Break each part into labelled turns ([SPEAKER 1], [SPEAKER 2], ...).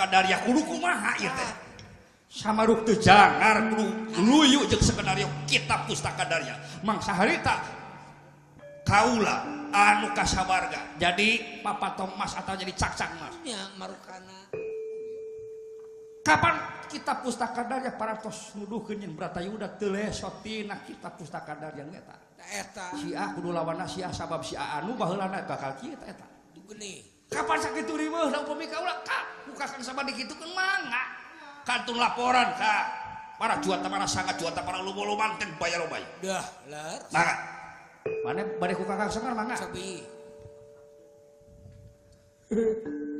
[SPEAKER 1] Pustaka Darya kudu kumaha ieu teh. Samaruk teu jangar kudu luyu jeung skenario Kitab Pustaka Darya. Mangsa harita kaula anu kasawarga jadi papatong mas atau jadi cakcak mas.
[SPEAKER 2] Nya marukana.
[SPEAKER 1] Kapan Kitab Pustaka Darya parantos nuduhkeun nyin Bratayuda teu lesot tina Kitab Pustaka Darya nu eta.
[SPEAKER 2] Eta.
[SPEAKER 1] Si A kudu lawanna si A sabab si A anu baheulana bakal kieu eta eta.
[SPEAKER 2] Geuning.
[SPEAKER 1] Kapan sakitu riweuh da upami kaula ka ku Kakang Sabah dikitukeun mangga. Kantun laporan ka para juata para sanga juata para lumo-luman teh bayar obay.
[SPEAKER 2] Dah, leres.
[SPEAKER 1] Mangga. Mane bade ku Kakang Semar mangga.
[SPEAKER 2] Sabi.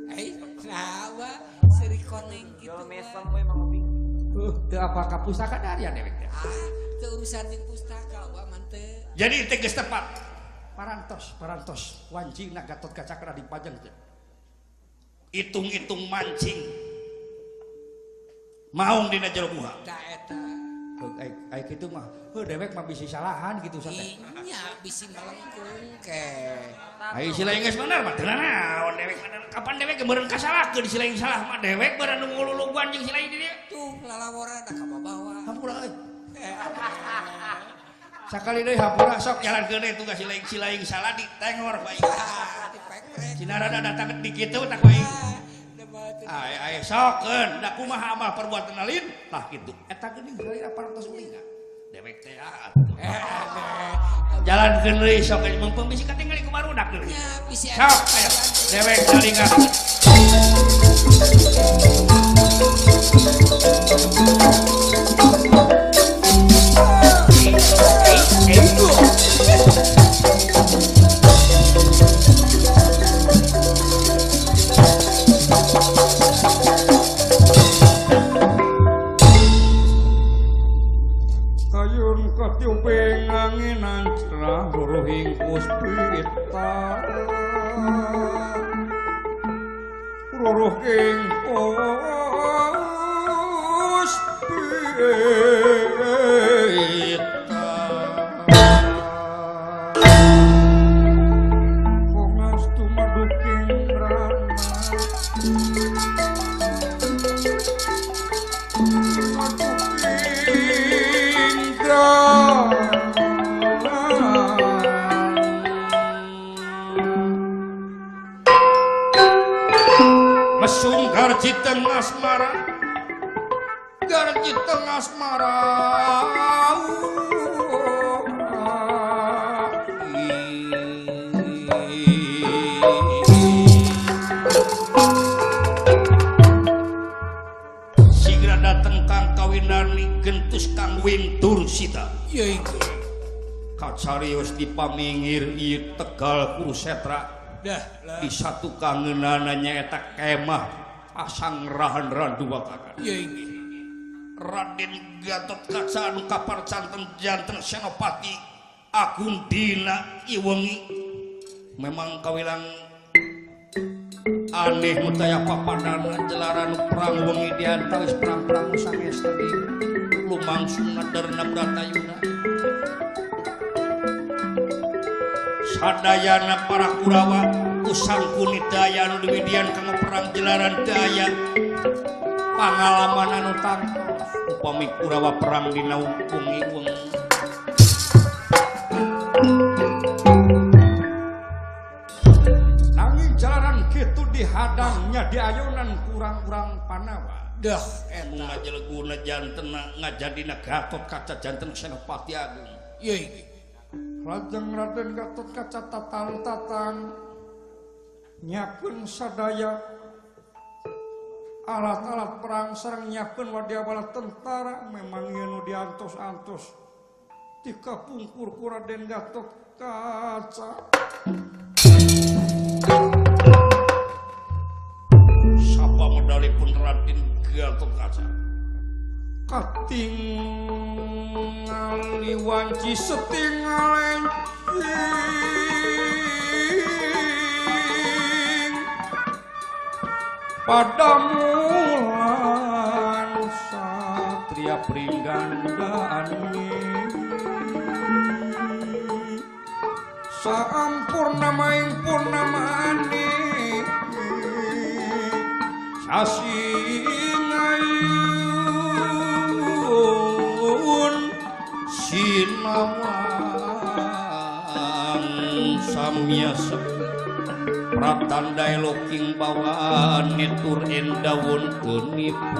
[SPEAKER 2] Eh, nawa seri koneng kitu.
[SPEAKER 3] Jual mesem we Mang Oping.
[SPEAKER 1] Teu apa ka Pustaka Darya dewek teh.
[SPEAKER 2] Ah, teu urusan jeung pustaka wa man teu.
[SPEAKER 1] Jadi teh geus tepat. Parantos, parantos wancingna Gatot Kaca dipajang teh. Hitung-hitung mancing. Maung dina jero guha.
[SPEAKER 2] Da eta.
[SPEAKER 1] Heuh ai kitu mah, heuh dewek mah bisi salahan kitu sate.
[SPEAKER 2] Nya bisi melengkung ke.
[SPEAKER 1] Ai si lain geus bener mah teu nanaon dewek mah kapan dewek meureun kasalahkeun si lain salah mah dewek beureun nu ngululuguan jeung si lain di dieu.
[SPEAKER 2] Tuh lalaworan da ka bawa.
[SPEAKER 1] Hampura euy. Sakali deui hampura sok jalankeun deui tugas si lain salah ditengor bae.
[SPEAKER 2] Dipekrek.
[SPEAKER 1] Cinarada datang di kitu tak bae. Ai ai sokeun da kumaha amal perbuatan lain tah kitu. Eta geuning salira parantos ulinga. Dewek teh atuh. Jalankeun deui sok mumpung bisi katingali ku barudak deui.
[SPEAKER 2] Nya bisi
[SPEAKER 1] sok ayo dewek salinga. Kayun katiuping anginan cerah ruruhing puspita ruruhing puspita kongas tumaduking rana Mesum garji tengah asmara, garji tengah asmara. Sigra dateng kang kawinarni gentus kang Wintur Sita.
[SPEAKER 2] Ya iki.
[SPEAKER 1] Kacarios dipamingir ieu Tegal Kurusetra.
[SPEAKER 2] Dah lah.
[SPEAKER 1] Di satu kangeunana nyaeta kemah pasang rahan dua kakak.
[SPEAKER 2] Ya iki.
[SPEAKER 1] Raden Gatot Kaca anu kaparcanten janten Senopati Agung Dina Iwengi. Memang kawilang aneh nu taya papadana jelaran perang wengi diantawis perang-perang sanes tadi lumangsung ngaderna Bratayuda. Sadayana para Kurawa kusangkuni daya anu diwidian kanggo perang jelaran daya pangalaman anu tangtos upami Kurawa perang dina wengi wengi. Nanging jalaran kitu dihadangnya diayunan kurang-kurang Panawa.
[SPEAKER 2] Dah
[SPEAKER 1] eta ngajeleguna jantena ngajadina Gatot Kaca janten Senopati Agung.
[SPEAKER 2] Ya iki.
[SPEAKER 1] Lajeng Raden Gatot Kaca tatang-tatang nyiapkeun sadaya alat-alat perang sareng nyiapkeun wadyabala tentara memang ieu nu diantos-antos ti kapungkur ku Raden Gatot Kaca. Sapa medalipun Raden Gatot Kaca katingali wanci setingal enjing pada mulan satria pringgandani sampurna maing purnamani Sasingayun sinawang samyasa pratanda eloking bawa netur endawon tenipun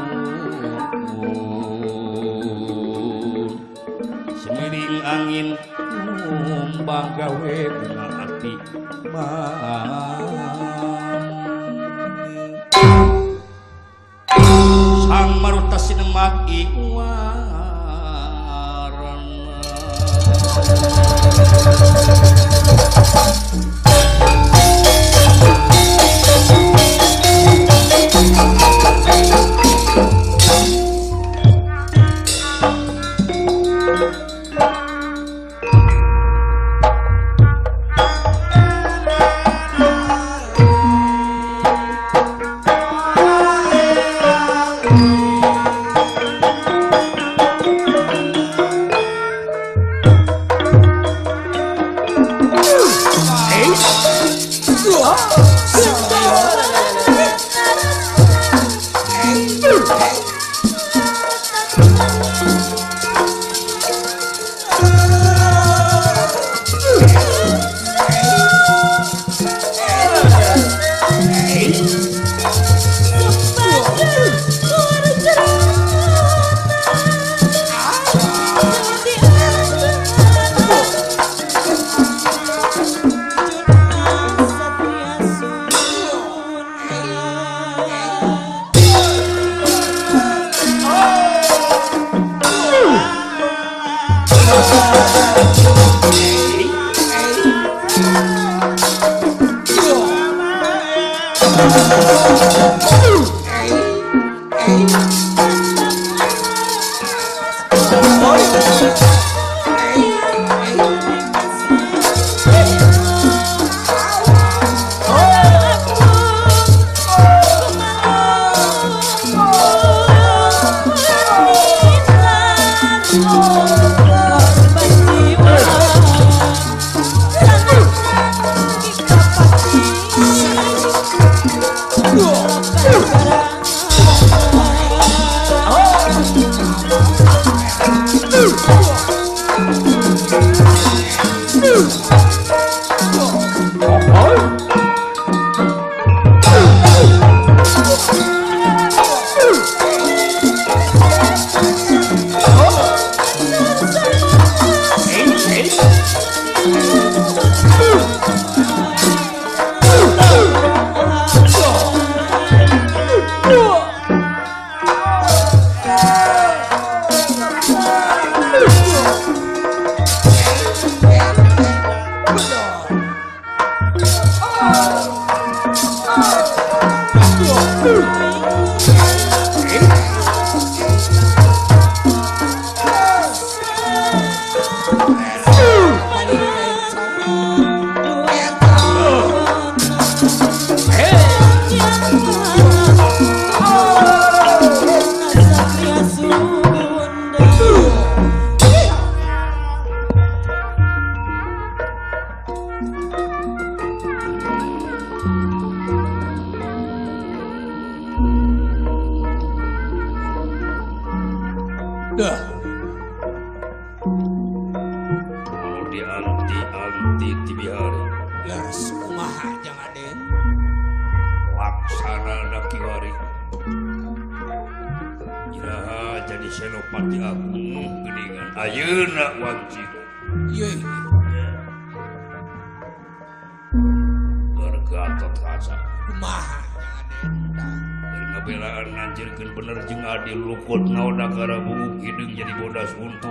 [SPEAKER 1] semiring angin kumbang gawe bunga ati sang maruta sinemat ing warana.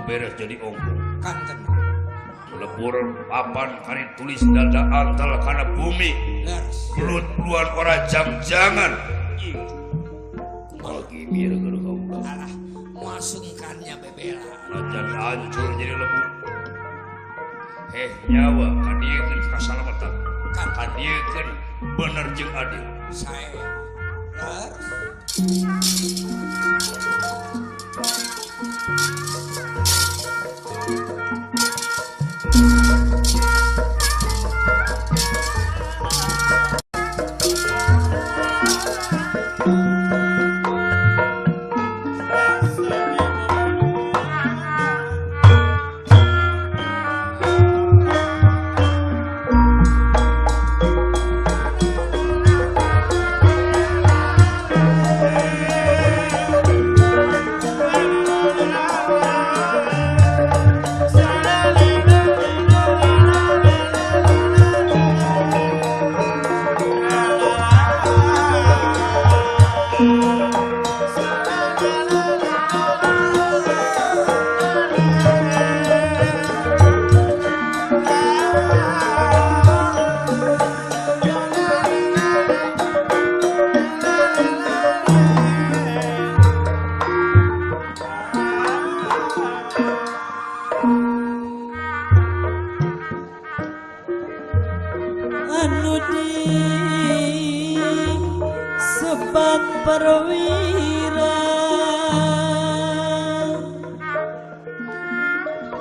[SPEAKER 1] Beres jadi ongkong
[SPEAKER 2] kanten
[SPEAKER 1] lebur papan kari tulis dada antal kana bumi gelut luan ora jang-jangan lagi biar kaula
[SPEAKER 2] alah masungkannya bebela
[SPEAKER 1] najan hancur jadi lebu nyawa kadiekeun kasalamatan kadiekeun bener jeung adil
[SPEAKER 2] sae leres.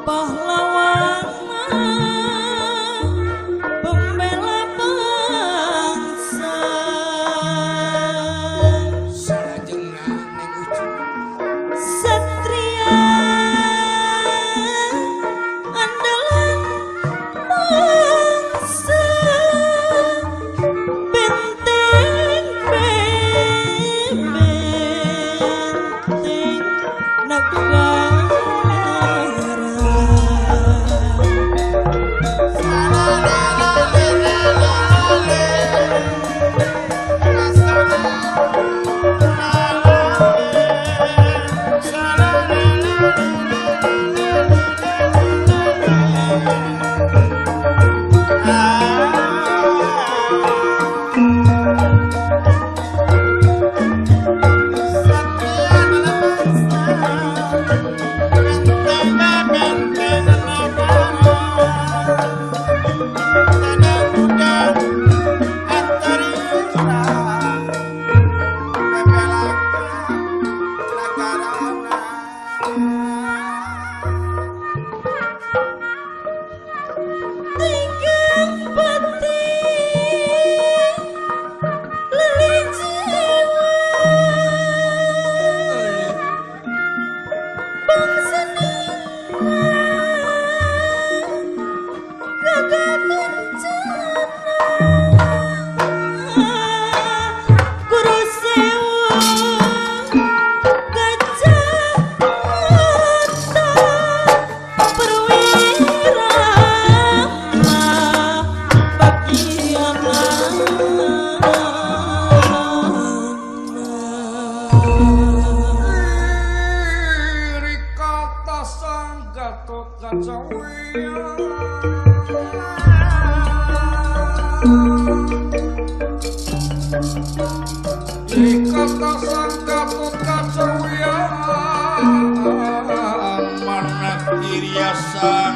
[SPEAKER 3] Pahlawan pembela bangsa.
[SPEAKER 2] Salajengna Neng Ucu.
[SPEAKER 3] Satria andalan bangsa, benteng benteng negara. Tinggal pati lelih jiwa, bangsa gagah kencana, guru sewu gajah mata, perwira
[SPEAKER 1] Rikata Sang Gatot Kaca Rikata Sang Gatot Kaca mana kiriasan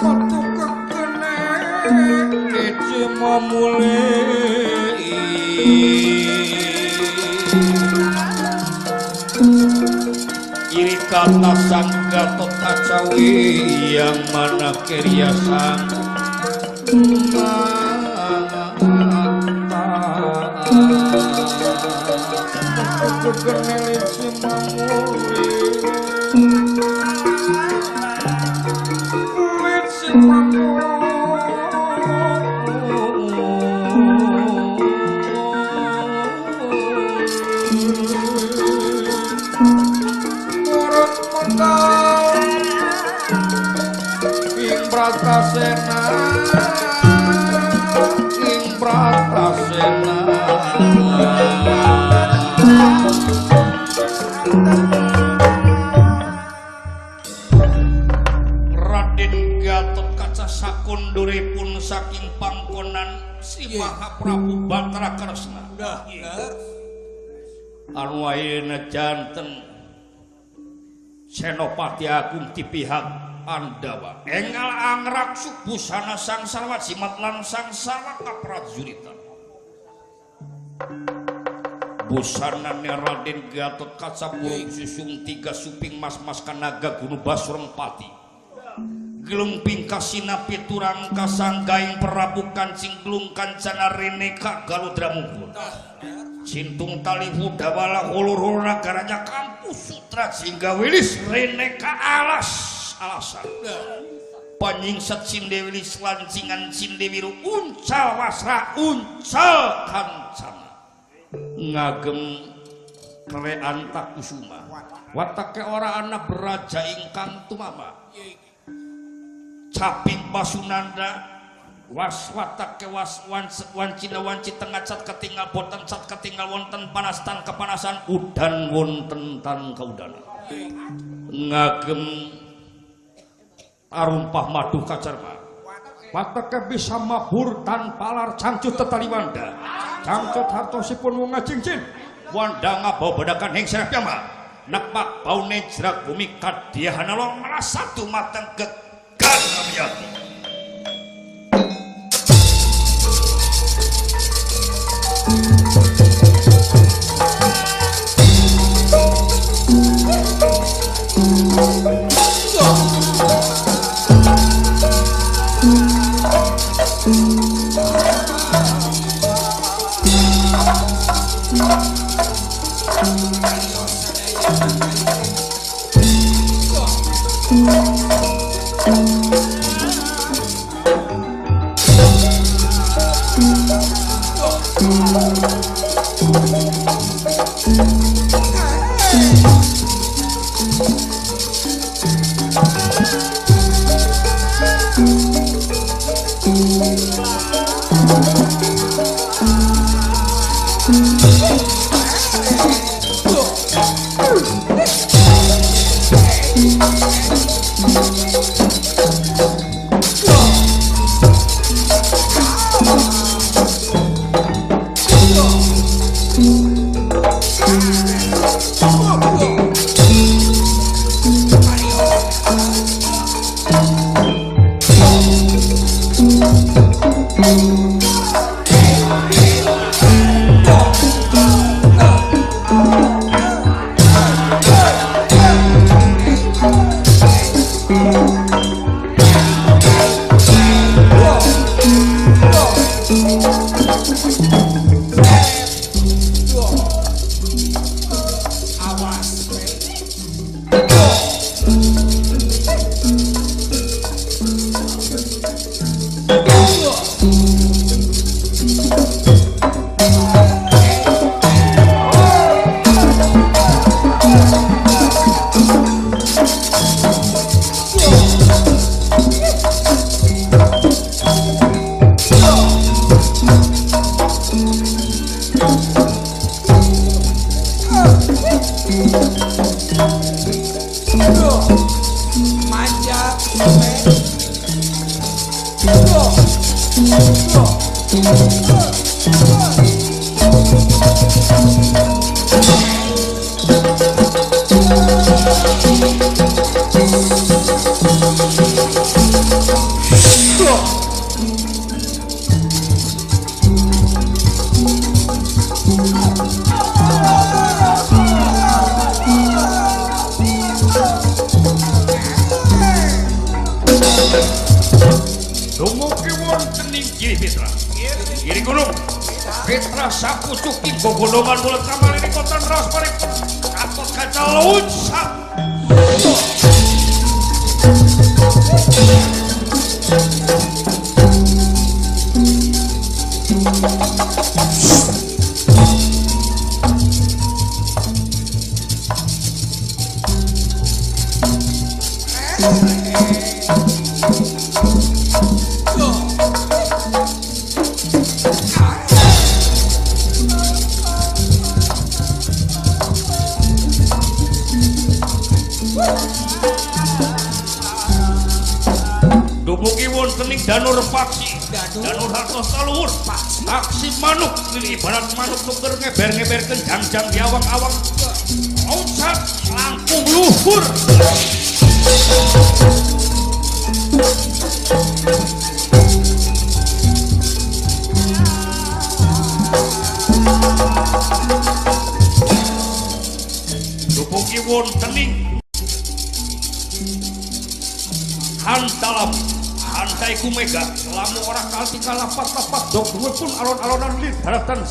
[SPEAKER 1] Metu kekene kece mamule. Iri kata Sang Gatot Kacawi yang mana kiriasan Metu kekene kece mamule. Ing Bratasena, ing Bratasena. Raden Gatot Kaca sakunduripun saking pangkonan Sri Mahaprabu Batara Kresna.
[SPEAKER 2] Udah, leres.
[SPEAKER 1] Anu ayeuna janten Senopati Agung ti pihak Pandawa. Engal angraksu busana sang sarwa jimat lan sang sarwa kaprajuritan. Busanane Raden Gatot Kaca burung susung tiga suping mas-mas kanaga gunung basureng pati. Gelung pingkasina piturang kasanggaing Prabu kancing gelung kancana reneka galudra mungkur. Cintung tali hudawala hulur-hulur nagaranya kampus sutra sehingga wilis reneka alas alasan. Panyingsat cindewilis lancingan cindewiru uncal wasra uncal kancana. Ngagem klean takusuma watake ora ana beraja ingkang tumama. Caping basunanda was watake was wancina wanci tengah cat ketinggal boten cat ketinggal wonten panas tan kepanasan udan wonten tan kaudanan. Ngagem arumpah madu kacarma watake bisa mabur tan palar cangcut tetaliwanda cangcut hartosipun wong ngacincin wanda ngabau bedakan hing serep piyambak nekpak baune jerak bumi kadiyahana long merasa dumateng gegan amyati.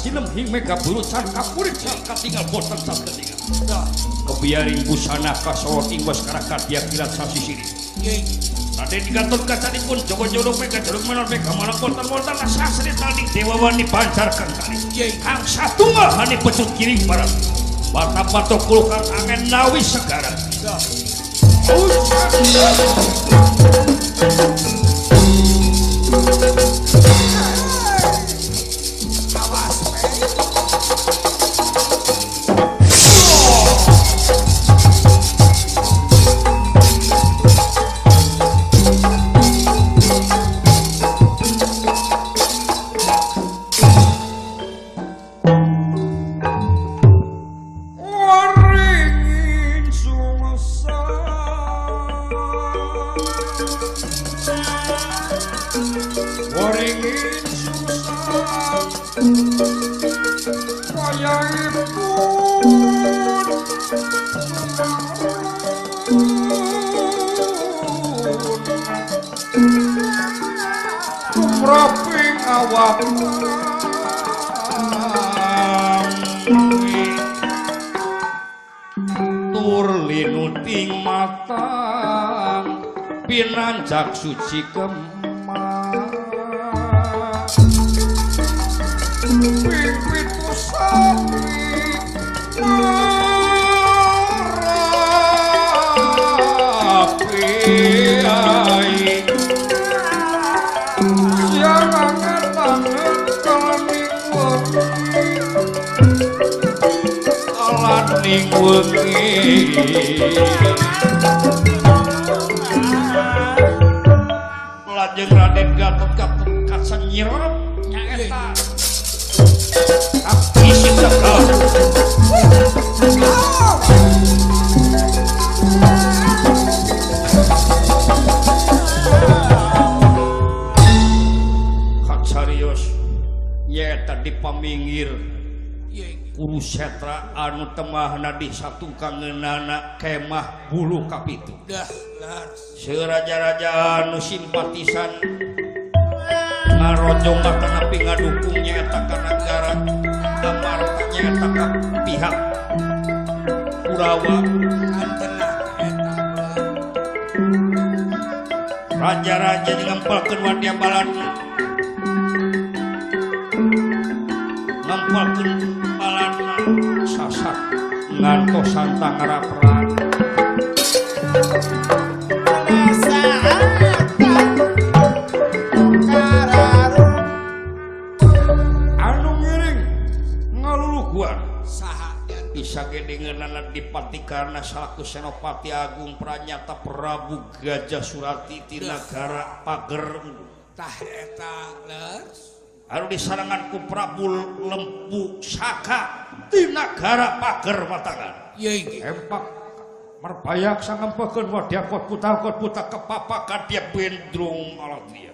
[SPEAKER 1] Sinem hing mega burusan kapurit katinggal boten saketingal kebiaring busana kasorot ing waskara karya kilat sasisiri Raden Gatot Kacanipun Joko Jono mega jeruk menor mega malang kontan-kontan sasri tanding dewa wani pancar kang kang satunggal hani pecut kiring barat batap batok kulukan angen nawi segara.
[SPEAKER 3] Waringin sumesang.
[SPEAKER 1] awak tur linuting matang pinanjak suci kemang pipitu sapi merapi ai siang anget-anget kalaning wengi kalaning wengi lajeng Raden Gatot Kaca nyirep nyaeta isi tegal kacarios nyaeta di paminggir Kurusetra anu temahna di satukangeunana kemah bulu kapitu. Seraja-raja anu simpatisan ngarojong katanapi ngadukung nyaeta ka nagara Amarta nyaeta ka pihak Kurawa. Raja-raja ngempelkeun wadya balana, ngempelkeun balana sasak ngantosan tangarapran. Anu ngiring ngaluluguan
[SPEAKER 2] saha
[SPEAKER 1] bisa gedengeunana Dipati Karna salaku Senopati Agung Pranyata Prabu Gajah Surati ti nagara Pager.
[SPEAKER 2] Tah eta leres
[SPEAKER 1] anu disarengan ku Prabu Lempu Saka ti nagara Pager Watangan.
[SPEAKER 2] Ieu inggih
[SPEAKER 1] empak merbayak sangempekeun wadya puta puta kepapakan dia bendrung alatria.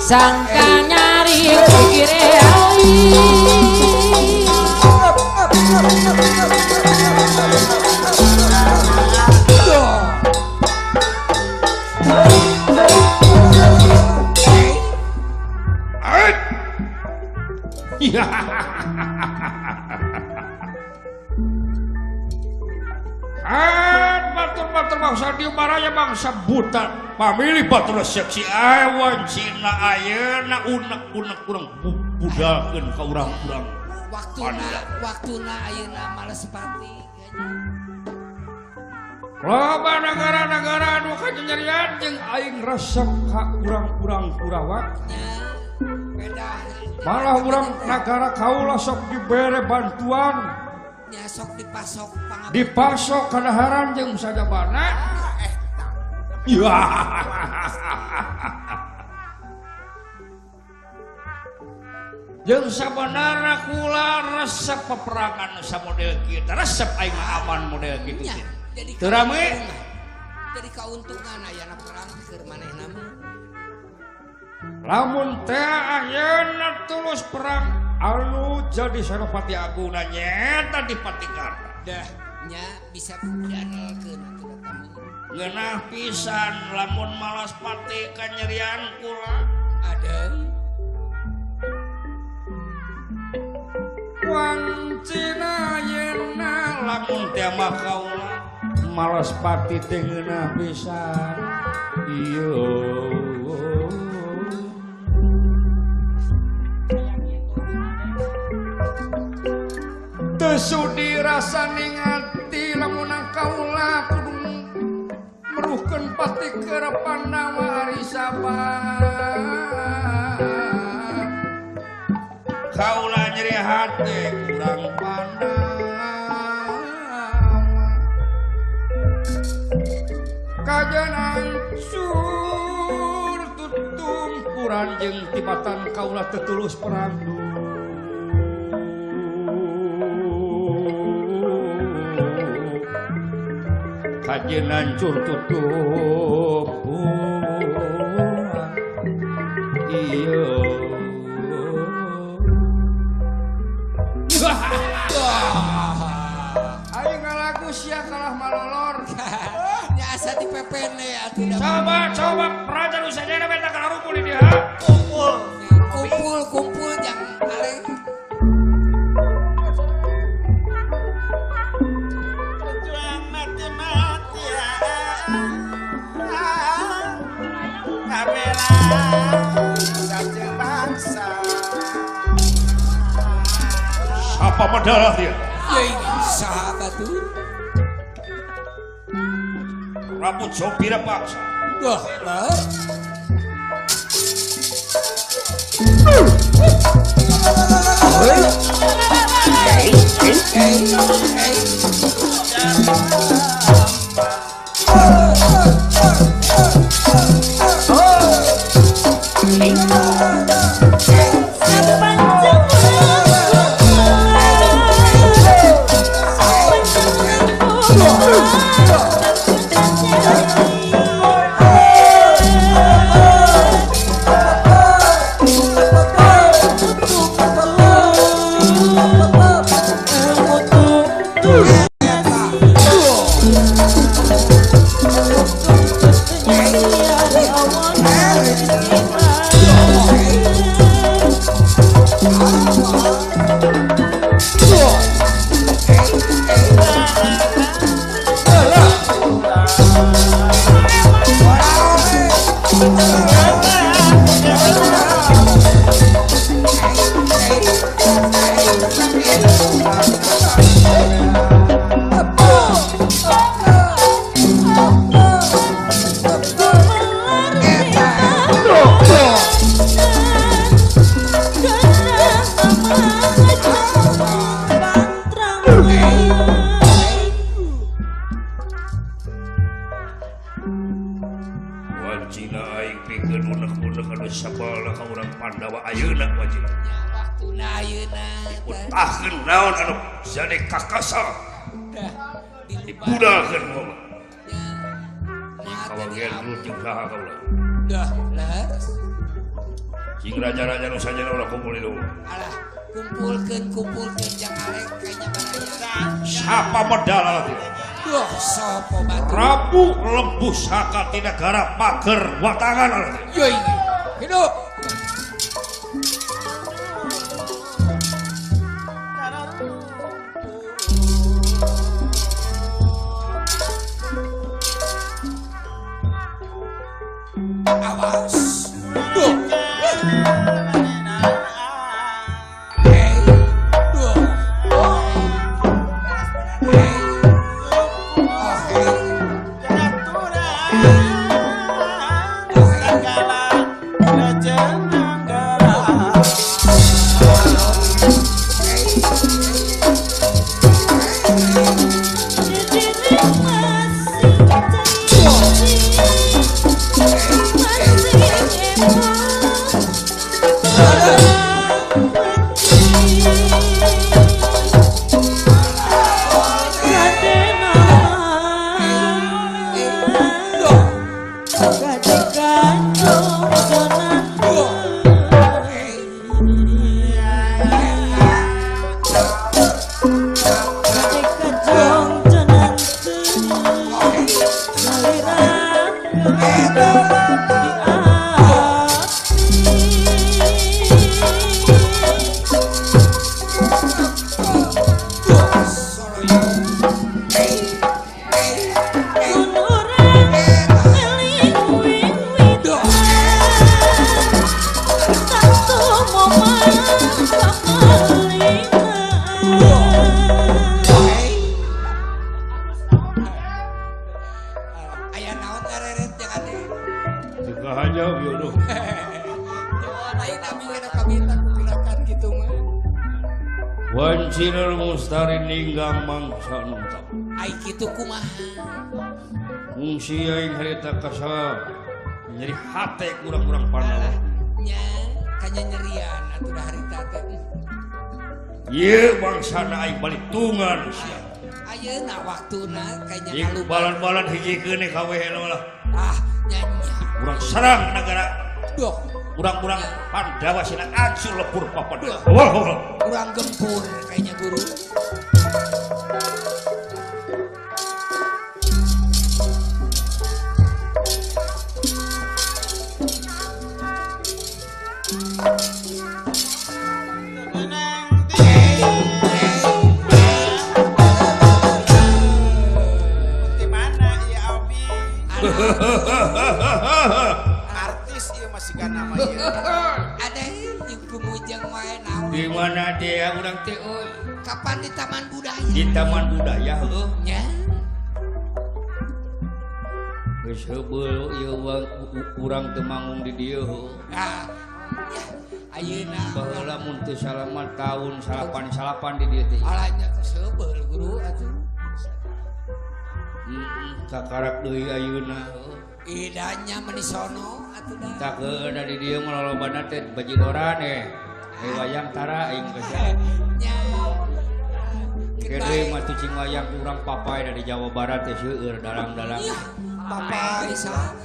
[SPEAKER 3] Sangka nyari pikir ali.
[SPEAKER 1] jeung baraya bangsa buta pamilih batur resep si awan Cina ayeuna unek-unek urang budalkeun ka urang-urang.
[SPEAKER 2] Waktuna ayeuna Malaspati.
[SPEAKER 1] Loba negara-negara anu kanyerian jeung aing resep ka urang-urang Kurawa. Malah urang nagara kaula sok dibere bantuan.
[SPEAKER 2] Nya sok dipasok pangabukti.
[SPEAKER 1] Dipasok kadaharan jeung sajabana. Ya. Jeung sabenarna kula resep peperangan samodel kieu. Resep aing mah aman model kitu.
[SPEAKER 2] Jadi
[SPEAKER 1] teu rame.
[SPEAKER 2] Jadi kauntungan ayana perang keur manehna mah.
[SPEAKER 1] Lamun teh ayeuna tulus perang anu jadi Senopati Agungna nyaeta Dipatikarna.
[SPEAKER 2] Dah nya bisa diandalkeun atuh eta mah.
[SPEAKER 1] Ngeunah pisan lamun Malaspati kanyerian kula.
[SPEAKER 2] Adeung.
[SPEAKER 1] Wancina ayeuna lamun teh mah kaula Malaspati teh ngeunah pisan. Ieu teu sudi rasa ati lamun kaula kudu meruhkeun pati keur Pandawa ari sabab. Kaula nyeri hate kurang Pandawa. Kajen hancur tutumpuran jeung tibatan kaula teu tulus perang. Kajen hancur tutup iyo. Aing ngalagu sia kalah malolor.
[SPEAKER 2] Nya asa di pepene atuh.
[SPEAKER 1] Coba coba praja nu sajana beta kalarumpul di dieu.
[SPEAKER 2] Kumpul. Kumpul kumpul jang aleng.
[SPEAKER 1] Apa madalah dia?
[SPEAKER 2] Ya ini sahabat tuh.
[SPEAKER 1] Rambut sopir paksa.
[SPEAKER 2] Wah, lah.
[SPEAKER 1] Raja-raja nu sajana ulah kumpul di luhur.
[SPEAKER 2] Alah, kumpulkeun kumpulkeun jang arek kayaknya baraya.
[SPEAKER 1] Sapa medal teh?
[SPEAKER 2] Duh, sapa batu?
[SPEAKER 1] Prabu Lembu Saka ti negara Pager Watangan teh.
[SPEAKER 2] Yo ini. Hidup.
[SPEAKER 1] Fungsi aing harita kasab nyeri hate kurang-kurang Pandawa.
[SPEAKER 2] Nya kanyanyerian atuh da harita teh.
[SPEAKER 1] Ieu bangsana aing balitungan sia.
[SPEAKER 2] Ayeuna waktuna kanya
[SPEAKER 1] kalu balan-balan hijikeun kabeh lah.
[SPEAKER 2] Ah nya nya.
[SPEAKER 1] Urang serang negara.
[SPEAKER 2] Duh,
[SPEAKER 1] urang-urang Pandawa sina ancur lebur papan.
[SPEAKER 2] Urang gempur kayaknya guru.
[SPEAKER 4] Artis ieu masih kana mah ieu.
[SPEAKER 2] Ada jeung kumujeng wae naon.
[SPEAKER 1] Di mana dia urang teh euy?
[SPEAKER 2] Kapan di Taman Budaya?
[SPEAKER 1] Di Taman Budaya heuh.
[SPEAKER 2] Nya.
[SPEAKER 1] Geus heubeul ieu urang teu manggung di dieu heuh.
[SPEAKER 2] Ah. Ya, ayeuna
[SPEAKER 1] baheula mun teu salaman taun 88 di dieu teh.
[SPEAKER 2] Alah nya geus heubeul guru atuh.
[SPEAKER 1] Kakarak deui ayeuna heuh.
[SPEAKER 2] Idanya meni sono atuh da.
[SPEAKER 1] Tak heueuh di dieu mah lolobana teh bajidoran eh. Wayang tara aing geus.
[SPEAKER 2] Nya.
[SPEAKER 1] Kede mah cicing wayang urang papai dari Jawa Barat teh seueur dalang-dalang.
[SPEAKER 2] Papai saha?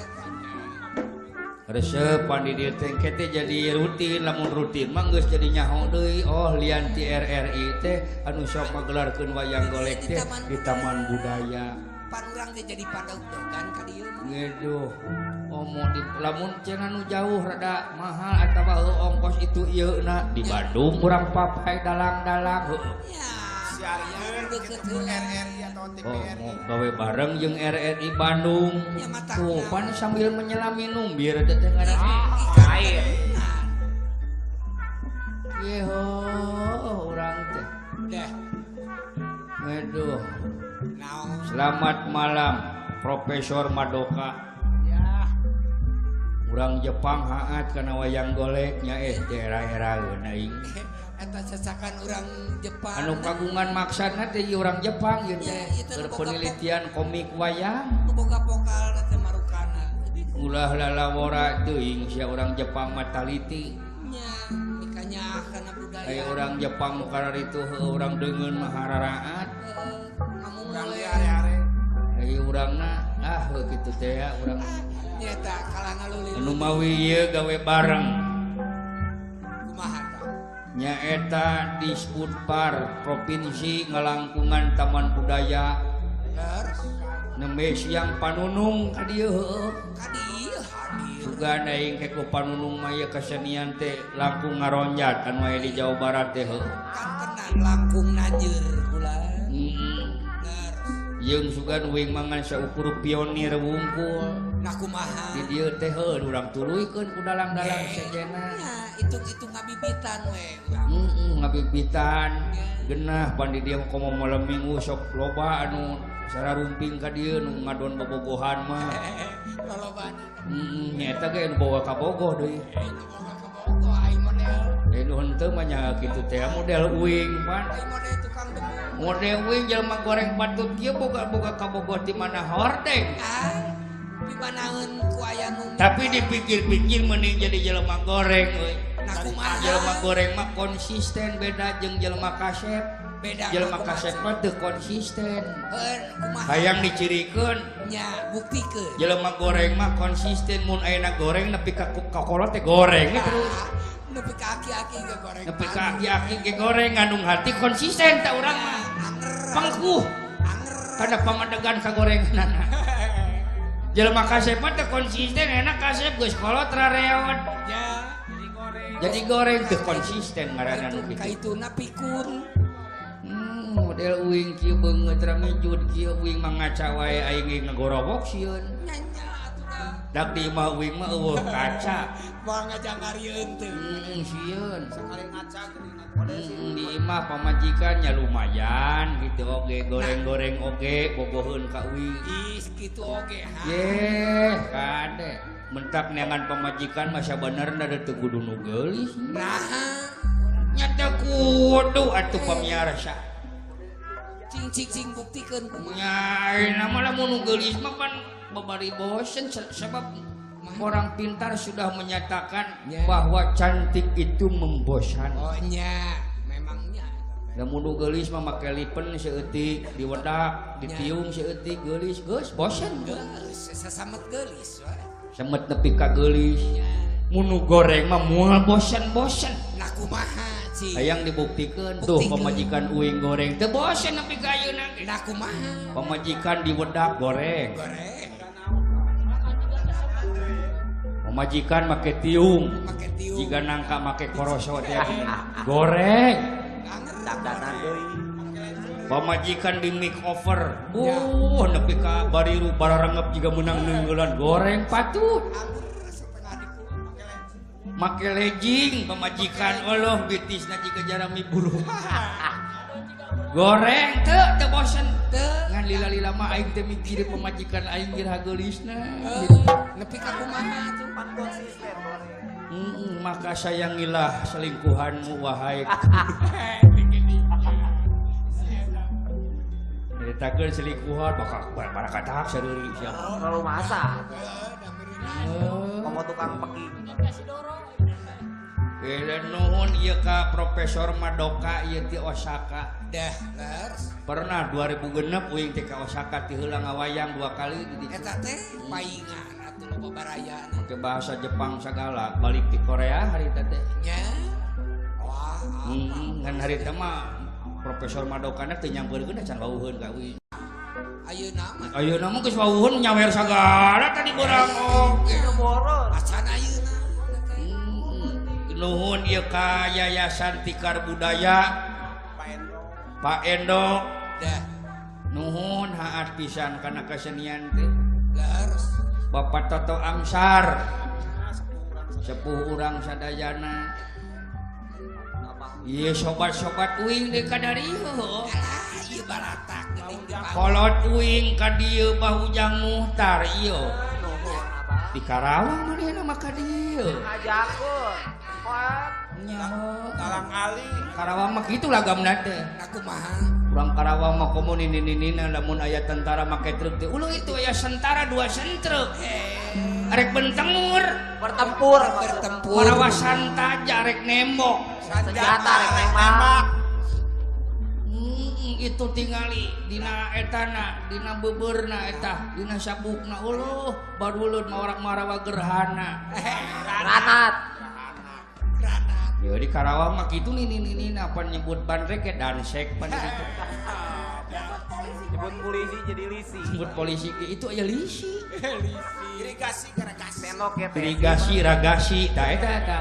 [SPEAKER 1] Resep di dieu teh engke teh jadi rutin, lamun rutin mah geus jadi nyaho deui. Oh lian ti RRI teh anu sok magelarkeun wayang golek teh di Taman Budaya.
[SPEAKER 2] Pan urang teh jadi padaugdegan ka dieu mah.
[SPEAKER 1] Ngeduh, omo di lamun cenah nu jauh rada mahal atawa heuh ongkos itu ieuna di Bandung urang papai dalang-dalang heuh.
[SPEAKER 2] Ya,
[SPEAKER 4] siarkeun kitu ku RRI atau TVRI.
[SPEAKER 1] Oh, gawe bareng jeung RRI Bandung. Tuh pan sambil menyelam minum biar teh ngaran
[SPEAKER 2] air.
[SPEAKER 1] Yeho urang teh.
[SPEAKER 2] Deh.
[SPEAKER 1] Aduh. Selamat malam Profesor Madoka.
[SPEAKER 4] Ya.
[SPEAKER 1] Urang Jepang haat kana wayang golek nya era-era aing.
[SPEAKER 2] Eta sesakan urang Jepang.
[SPEAKER 1] Anu kagungan maksana teh urang Jepang ieu teh. Penelitian komik wayang.
[SPEAKER 2] Nu boga pokal teh marukana.
[SPEAKER 1] Ulah lalawora teuing sia urang Jepang mah taliti.
[SPEAKER 2] Nya, mikanya kana budaya.
[SPEAKER 1] Aya urang Jepang nu kararitu heuh urang deungeun mah hararaat.
[SPEAKER 4] Urang di are-are.
[SPEAKER 1] Ai urangna ah heuh kitu teh ya urang.
[SPEAKER 2] Nya eta kalah ngalulih.
[SPEAKER 1] Anu mawi ieu gawe bareng.
[SPEAKER 2] Kumaha tah?
[SPEAKER 1] Nyaeta Disbudpar Provinsi ngalangkungan Taman Budaya.
[SPEAKER 2] Leres.
[SPEAKER 1] Nembe siang panunung ka dieu heueuh.
[SPEAKER 2] Ka dieu hadir.
[SPEAKER 1] Sugan aing ke ku panunung mah ieu kesenian teh langkung ngaronjat anu aya di Jawa Barat teh heueuh.
[SPEAKER 2] Kantenan langkung nanjeur kula.
[SPEAKER 1] Heeh. Jeung sugan uing mangan saukur pionir wungkul.
[SPEAKER 2] Nah kumaha?
[SPEAKER 1] Di dieu teh heueuh urang tuluykeun ku dalang-dalang sejenna.
[SPEAKER 2] Nya hitung-hitung ngabibitan we urang.
[SPEAKER 1] Heeh, ngabibitan. Genah pan di dieu komo malam minggu sok loba anu sararumping ka dieu nu ngadon bobogohan mah.
[SPEAKER 2] Lolobana.
[SPEAKER 1] Nyata ge nu boga kabogoh deui.
[SPEAKER 2] Nu boga kabogoh aing model.
[SPEAKER 1] Nu henteu mah nya kitu teh model uing pan.
[SPEAKER 2] Aing model tukang debu.
[SPEAKER 1] Model uing jelema goreng patut kieu boga kabogoh di mana hordeng.
[SPEAKER 2] Ah, dimanaeun ku aya nu.
[SPEAKER 1] Tapi dipikir-pikir mending jadi jelema goreng euy.
[SPEAKER 2] Nah kumaha?
[SPEAKER 1] Jelema goreng mah konsisten beda jeung jelema kasep.
[SPEAKER 2] Beda.
[SPEAKER 1] Jelema kasep mah teu konsisten.
[SPEAKER 2] Heuh, kumaha?
[SPEAKER 1] Hayang dicirikeun.
[SPEAKER 2] Nya, buktikeun.
[SPEAKER 1] Jelema goreng mah konsisten mun ayeuna goreng nepi ka kakolot teh goreng terus.
[SPEAKER 2] Nepi ka aki-aki ge goreng.
[SPEAKER 1] Nepi ka aki-aki ge goreng ngandung hati konsisten tah urang mah.
[SPEAKER 2] Anger.
[SPEAKER 1] Pangkuh.
[SPEAKER 2] Anger.
[SPEAKER 1] Kana pamadegan kagorenganana. Jelema kasep mah teu konsisten enak kasep geus kolot rareot.
[SPEAKER 2] Ya.
[SPEAKER 1] Jadi goreng teu konsisten ngaranna nu kitu.
[SPEAKER 2] Kaituna pikun.
[SPEAKER 1] Model uing kieu beungeut ramijud kieu uing mah ngaca wae aing ge ngagorowok sieun.
[SPEAKER 2] Nya nya atuh da.
[SPEAKER 1] Dak di imah uing mah eueuh kaca.
[SPEAKER 2] Moal ngajangarieun teu.
[SPEAKER 1] Sieun.
[SPEAKER 4] Sakali ngaca geuning
[SPEAKER 1] di imah pamajikan nya lumayan gitu oge goreng-goreng oge bogoheun ka uing.
[SPEAKER 2] Ih kitu oge ha.
[SPEAKER 1] Yeh kade. Mentak neangan pamajikan mah sabenerna da teu kudu nu geulis.
[SPEAKER 2] Naha?
[SPEAKER 1] Nya teu kudu atuh pamiarsa.
[SPEAKER 2] Cing cing cing buktikeun kumaha.
[SPEAKER 1] Nya ayeuna mah lamun nu geulis mah pan babari bosen sebab orang pintar sudah menyatakan
[SPEAKER 2] ya
[SPEAKER 1] bahwa cantik itu membosankan.
[SPEAKER 2] Oh nya, memangnya.
[SPEAKER 1] Lamun nu geulis mah make lipen saeutik, diwedak, ditiung saeutik geulis geus bosen.
[SPEAKER 2] Geus, sasamet geulis we.
[SPEAKER 1] Semet nepi ka geulis. Mun nu goreng mah moal bosen-bosen.
[SPEAKER 2] Nah kumaha cing?
[SPEAKER 1] Hayang dibuktikeun tuh pamajikan uing goreng teu bosen nepi ka ayeuna ge.
[SPEAKER 2] Nah kumaha?
[SPEAKER 1] Pamajikan diwedak goreng.
[SPEAKER 2] Goreng.
[SPEAKER 1] Pamajikan make tiung.
[SPEAKER 2] Make tiung.
[SPEAKER 1] Jiga nangka make koroso teh goreng.
[SPEAKER 4] Dagdanan deui.
[SPEAKER 1] Pamajikan di makeover. Nepi ka bariru bararengep jiga meunang neungeulan goreng patut. Make legging pamajikan Allah bitisna jiga jarami bulu. Goreng teu teu bosen
[SPEAKER 2] teu.
[SPEAKER 1] Ngan lila-lila mah aing teh mikir pamajikan aing geus geulisna.
[SPEAKER 2] Nepi ka kumaha atuh
[SPEAKER 4] pan konsisten goreng.
[SPEAKER 1] Maka sayangilah selingkuhanmu wahai. Nyaritakeun selingkuhan bakal barakatak sadeuri sia.
[SPEAKER 4] Terlalu masa. Komo tukang peki.
[SPEAKER 1] Nuhun ieu ka Profesor Madoka ieu ti Osaka.
[SPEAKER 2] Dah, leres.
[SPEAKER 1] Pernah 2006 uing teh ka Osaka ti heula ngawayang 2 kali di ditu.
[SPEAKER 2] Eta teh paingan atuh loba barayana.
[SPEAKER 1] Make bahasa Jepang sagala, balik ti Korea harita teh.
[SPEAKER 2] Nya. Wah.
[SPEAKER 1] Ngan harita mah Profesor Madokana teu nyampeurkeun can wawuheun ka uing.
[SPEAKER 2] Ayeuna mah.
[SPEAKER 1] Ayeuna mah geus wawuheun nyawer sagala tadi beurang oge.
[SPEAKER 2] Acan ayeuna.
[SPEAKER 1] Nuhun ieu ka Yayasan Tikar Budaya Pak Endo.
[SPEAKER 2] Dah.
[SPEAKER 1] Nuhun haat pisan kana kesenian teh.
[SPEAKER 2] Leres.
[SPEAKER 1] Bapak Toto Amsar. Sepuh urang sadayana. Ieu sobat-sobat uing deui ka darieu.
[SPEAKER 2] Alah, ieu baratak geuning di
[SPEAKER 1] Kolot uing ka dieu Bahujang Muhtar ieu. Di Karawang manehna mah ka dieu.
[SPEAKER 4] Ngajakeun.
[SPEAKER 1] Talang Ali Karawang mah kitu lagamna teh.
[SPEAKER 2] Nah kumaha?
[SPEAKER 1] Urang Karawang mah komo nini-ninina lamun aya tentara make truk teh. Uluh itu aya sentara 2 sentruk. Arek bentemur,
[SPEAKER 4] bertempur,
[SPEAKER 2] bertempur.
[SPEAKER 1] Marawa santaja arek nembok.
[SPEAKER 4] Senjata arek nembak.
[SPEAKER 1] Itu tingali dina etana, dina beubeurna eta, dina sabukna uluh baruleun mah marawa gerhana.
[SPEAKER 4] Granat.
[SPEAKER 1] Ya di Karawang mah kitu nini-ninina pan nyebut bandrek ke dansek pan gitu.
[SPEAKER 4] Nyebut polisi jadi lisi.
[SPEAKER 1] Nyebut polisi itu aya lisi.
[SPEAKER 2] Lisi.
[SPEAKER 4] Irigasi ragasi.
[SPEAKER 1] Irigasi ragasi tah eta eta.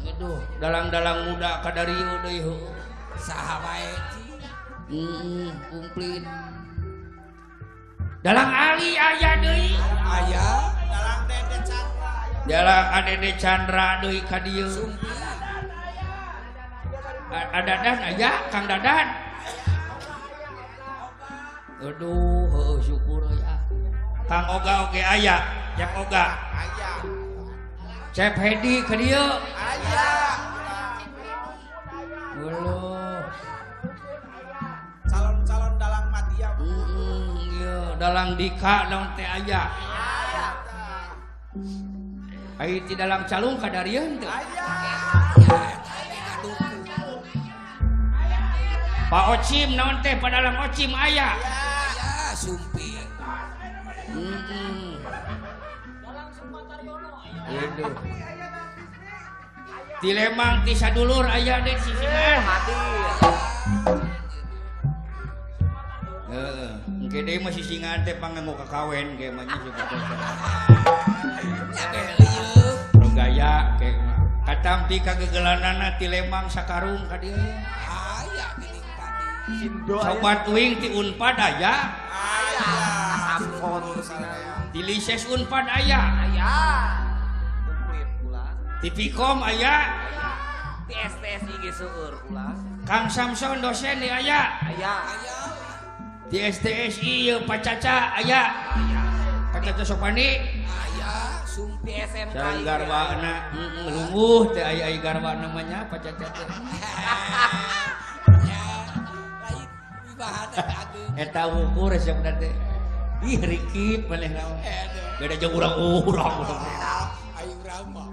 [SPEAKER 1] Aduh, dalang-dalang muda kadarieu deui heuh.
[SPEAKER 2] Saha wae cing.
[SPEAKER 1] Komplit. Dalang Ali aya deui.
[SPEAKER 2] Aya.
[SPEAKER 4] Dalang Dede Chandra.
[SPEAKER 1] Dalang Adede Chandra deui ka dieu. Adadan aya Kang Dadan. Aduh, heuh syukur euy ah. Kang Oga oge aya. Cep Oga.
[SPEAKER 4] Aya.
[SPEAKER 1] Cep Hedi ka dieu.
[SPEAKER 4] Aya.
[SPEAKER 1] Uluh.
[SPEAKER 4] Calon-calon dalang madya.
[SPEAKER 1] Iya, dalang Dika naon teh aya.
[SPEAKER 4] Aya.
[SPEAKER 1] Ai ti dalang calung kadarieun teu.
[SPEAKER 4] Aya.
[SPEAKER 1] Pak Ocim naon teh padalang Ocim aya.
[SPEAKER 2] Aya sumping.
[SPEAKER 3] Dalang Sumataryono aya.
[SPEAKER 1] Aduh. Ti Lemang ti sadulur aya deui sisingan.
[SPEAKER 5] Hadir.
[SPEAKER 1] Heeh, engke deui mah sisingan teh panganggo kakawen ge mah nya
[SPEAKER 2] Nya beuleum.
[SPEAKER 1] Nu gaya ke mah. Katampi kagegelanana ti Lemang sakarung ka dieu.
[SPEAKER 2] Aya geuning tadi.
[SPEAKER 1] Sobat uing ti Unpad aya.
[SPEAKER 4] Aya.
[SPEAKER 5] Samson
[SPEAKER 1] Ti Lises Unpad aya.
[SPEAKER 5] Aya. Komplit pula.
[SPEAKER 1] Ti Pikom aya.
[SPEAKER 5] Ti STSI ge seueur pula.
[SPEAKER 1] Kang Samson dosen di aya.
[SPEAKER 5] Aya.
[SPEAKER 2] Aya.
[SPEAKER 1] Di STSI ieu Pak Caca aya.
[SPEAKER 5] Aya.
[SPEAKER 1] Pak Caca Sopani
[SPEAKER 2] aya sumping.
[SPEAKER 5] Di SMK
[SPEAKER 1] sareng garwana lungguh teh aya aya garwana mah nya Pak Caca teh.
[SPEAKER 2] Ya, lain wibahana ageung.
[SPEAKER 1] Eta ukur resepna teh. Ih rikip maneh naon. Beda jeung urang-urang.
[SPEAKER 2] Ayo urang mah.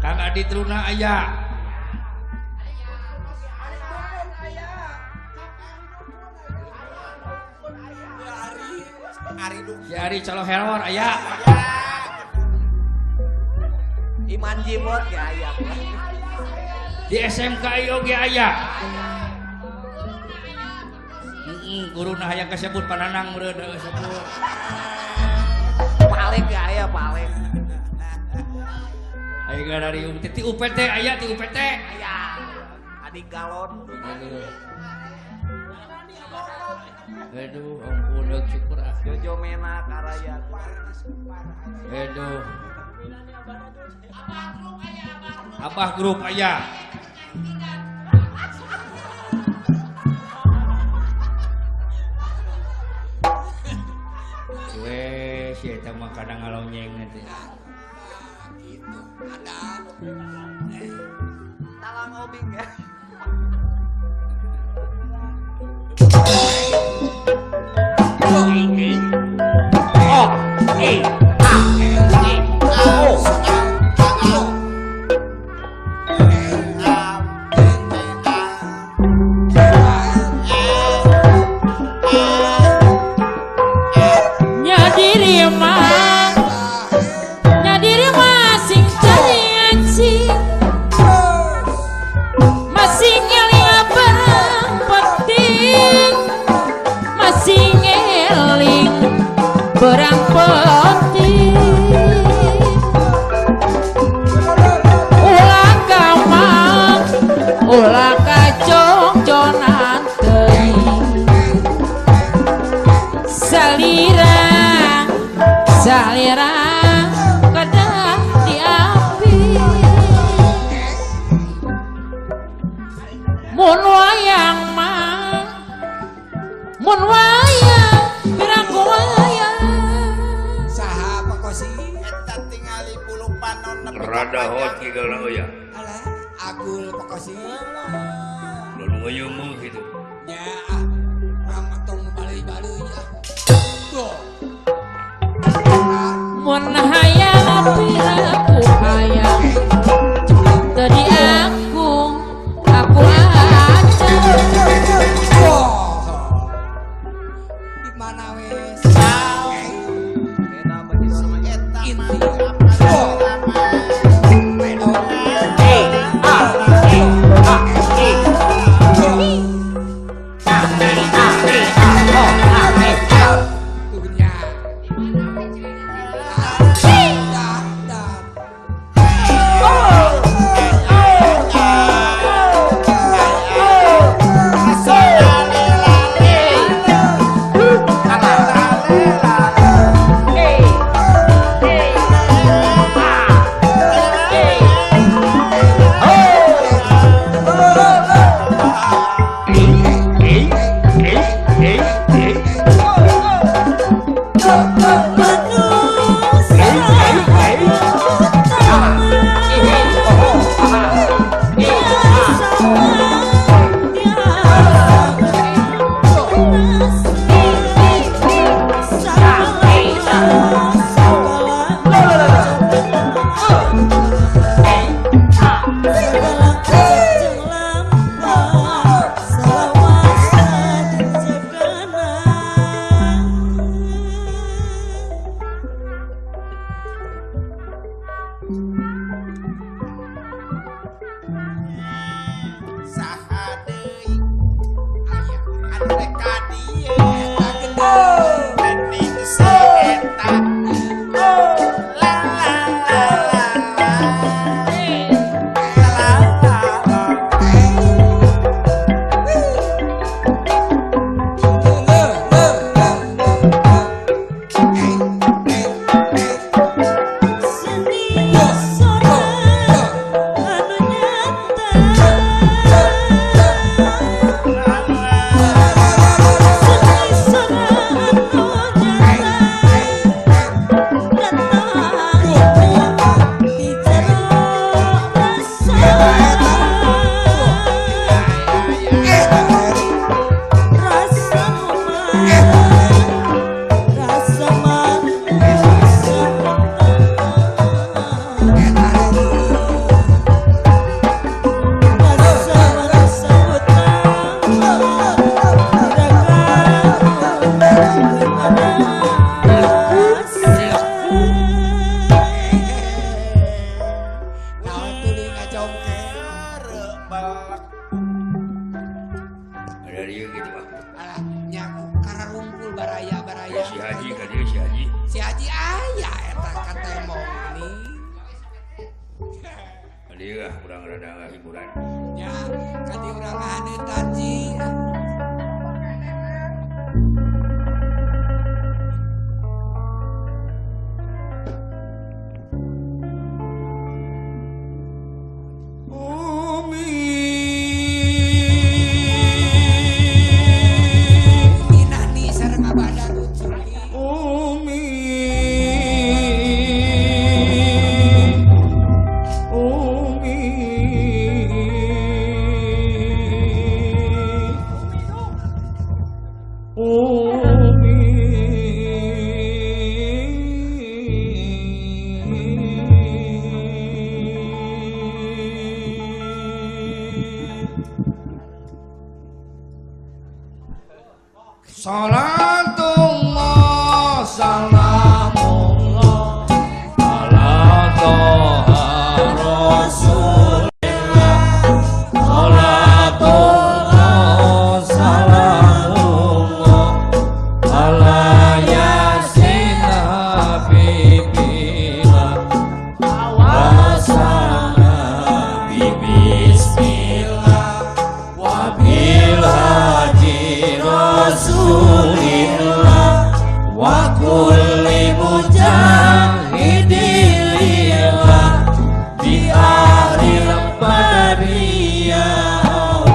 [SPEAKER 1] Kang Adi Truna aya. Si Ari Calo Heror aya.
[SPEAKER 5] Iman Jimot ge aya.
[SPEAKER 1] Di SMKI oge aya. Guruna hayang kasebut pananang meureun heueuh sebut.
[SPEAKER 5] Palek ge aya palek.
[SPEAKER 1] Ayo ngarariung ti UPT aya ti UPT.
[SPEAKER 5] Aya. Adik galon.
[SPEAKER 1] Aduh, ampun deuk syukur ah.
[SPEAKER 5] Jojo Mena karaya.
[SPEAKER 1] Aduh. Abah grup aya. Weh, si eta mah kadang ngalonyeng teh.
[SPEAKER 2] Gitu, ada.
[SPEAKER 5] Talang obing ya.
[SPEAKER 1] O E A E O.
[SPEAKER 3] Nya diri mah, nya diri mah sing cari masing ngeling barang penting, masing ngeling barang penting. Ulah kamang, ulah kacong-conan teuing. Salirang, salirang kedah diambil. Mun wayang mah, mun wayang pirang wayang.
[SPEAKER 2] Saha pakosi?
[SPEAKER 4] Eta tingali bulu panon nepi ka
[SPEAKER 1] Rada hot
[SPEAKER 4] panjang.
[SPEAKER 1] ki gaula euy.
[SPEAKER 2] Alah, agul pakosi.
[SPEAKER 1] Lalu ngeuyeum mah kitu.
[SPEAKER 2] Nya ah, urang mah tong bali-bali ah. Tuh.
[SPEAKER 3] Mun hayang piraku hayang teu diangkung aku acan.
[SPEAKER 2] Di mana wes?
[SPEAKER 5] Beda bagi
[SPEAKER 4] Si eta mah
[SPEAKER 2] Inti.
[SPEAKER 4] apa
[SPEAKER 2] Pedong.
[SPEAKER 1] E A E A E. A E A E A O A E A.
[SPEAKER 2] Tuh nya. Dah, dah. Naon tuluy ngacongker
[SPEAKER 4] balak.
[SPEAKER 1] Ada dia gitu mah.
[SPEAKER 2] Alah nya kararumpul baraya-baraya.
[SPEAKER 1] Si Haji ka dieu si Haji.
[SPEAKER 2] Si Haji aya eta ka temong ini.
[SPEAKER 1] Dieu ah urang rada hiburan.
[SPEAKER 2] Nya ka dieu urang ngahaneutan ji.
[SPEAKER 1] Umi
[SPEAKER 2] Minani sareng abada lucu.
[SPEAKER 1] Umi Umi Umi Salatullah salamullah ala toha rasulillah. Salatullah salamullah ala yasin habibillah wa sanabi bismillah wa bil hadi rasulillah wa kulli mujahidin lillah di ahlil bariyah.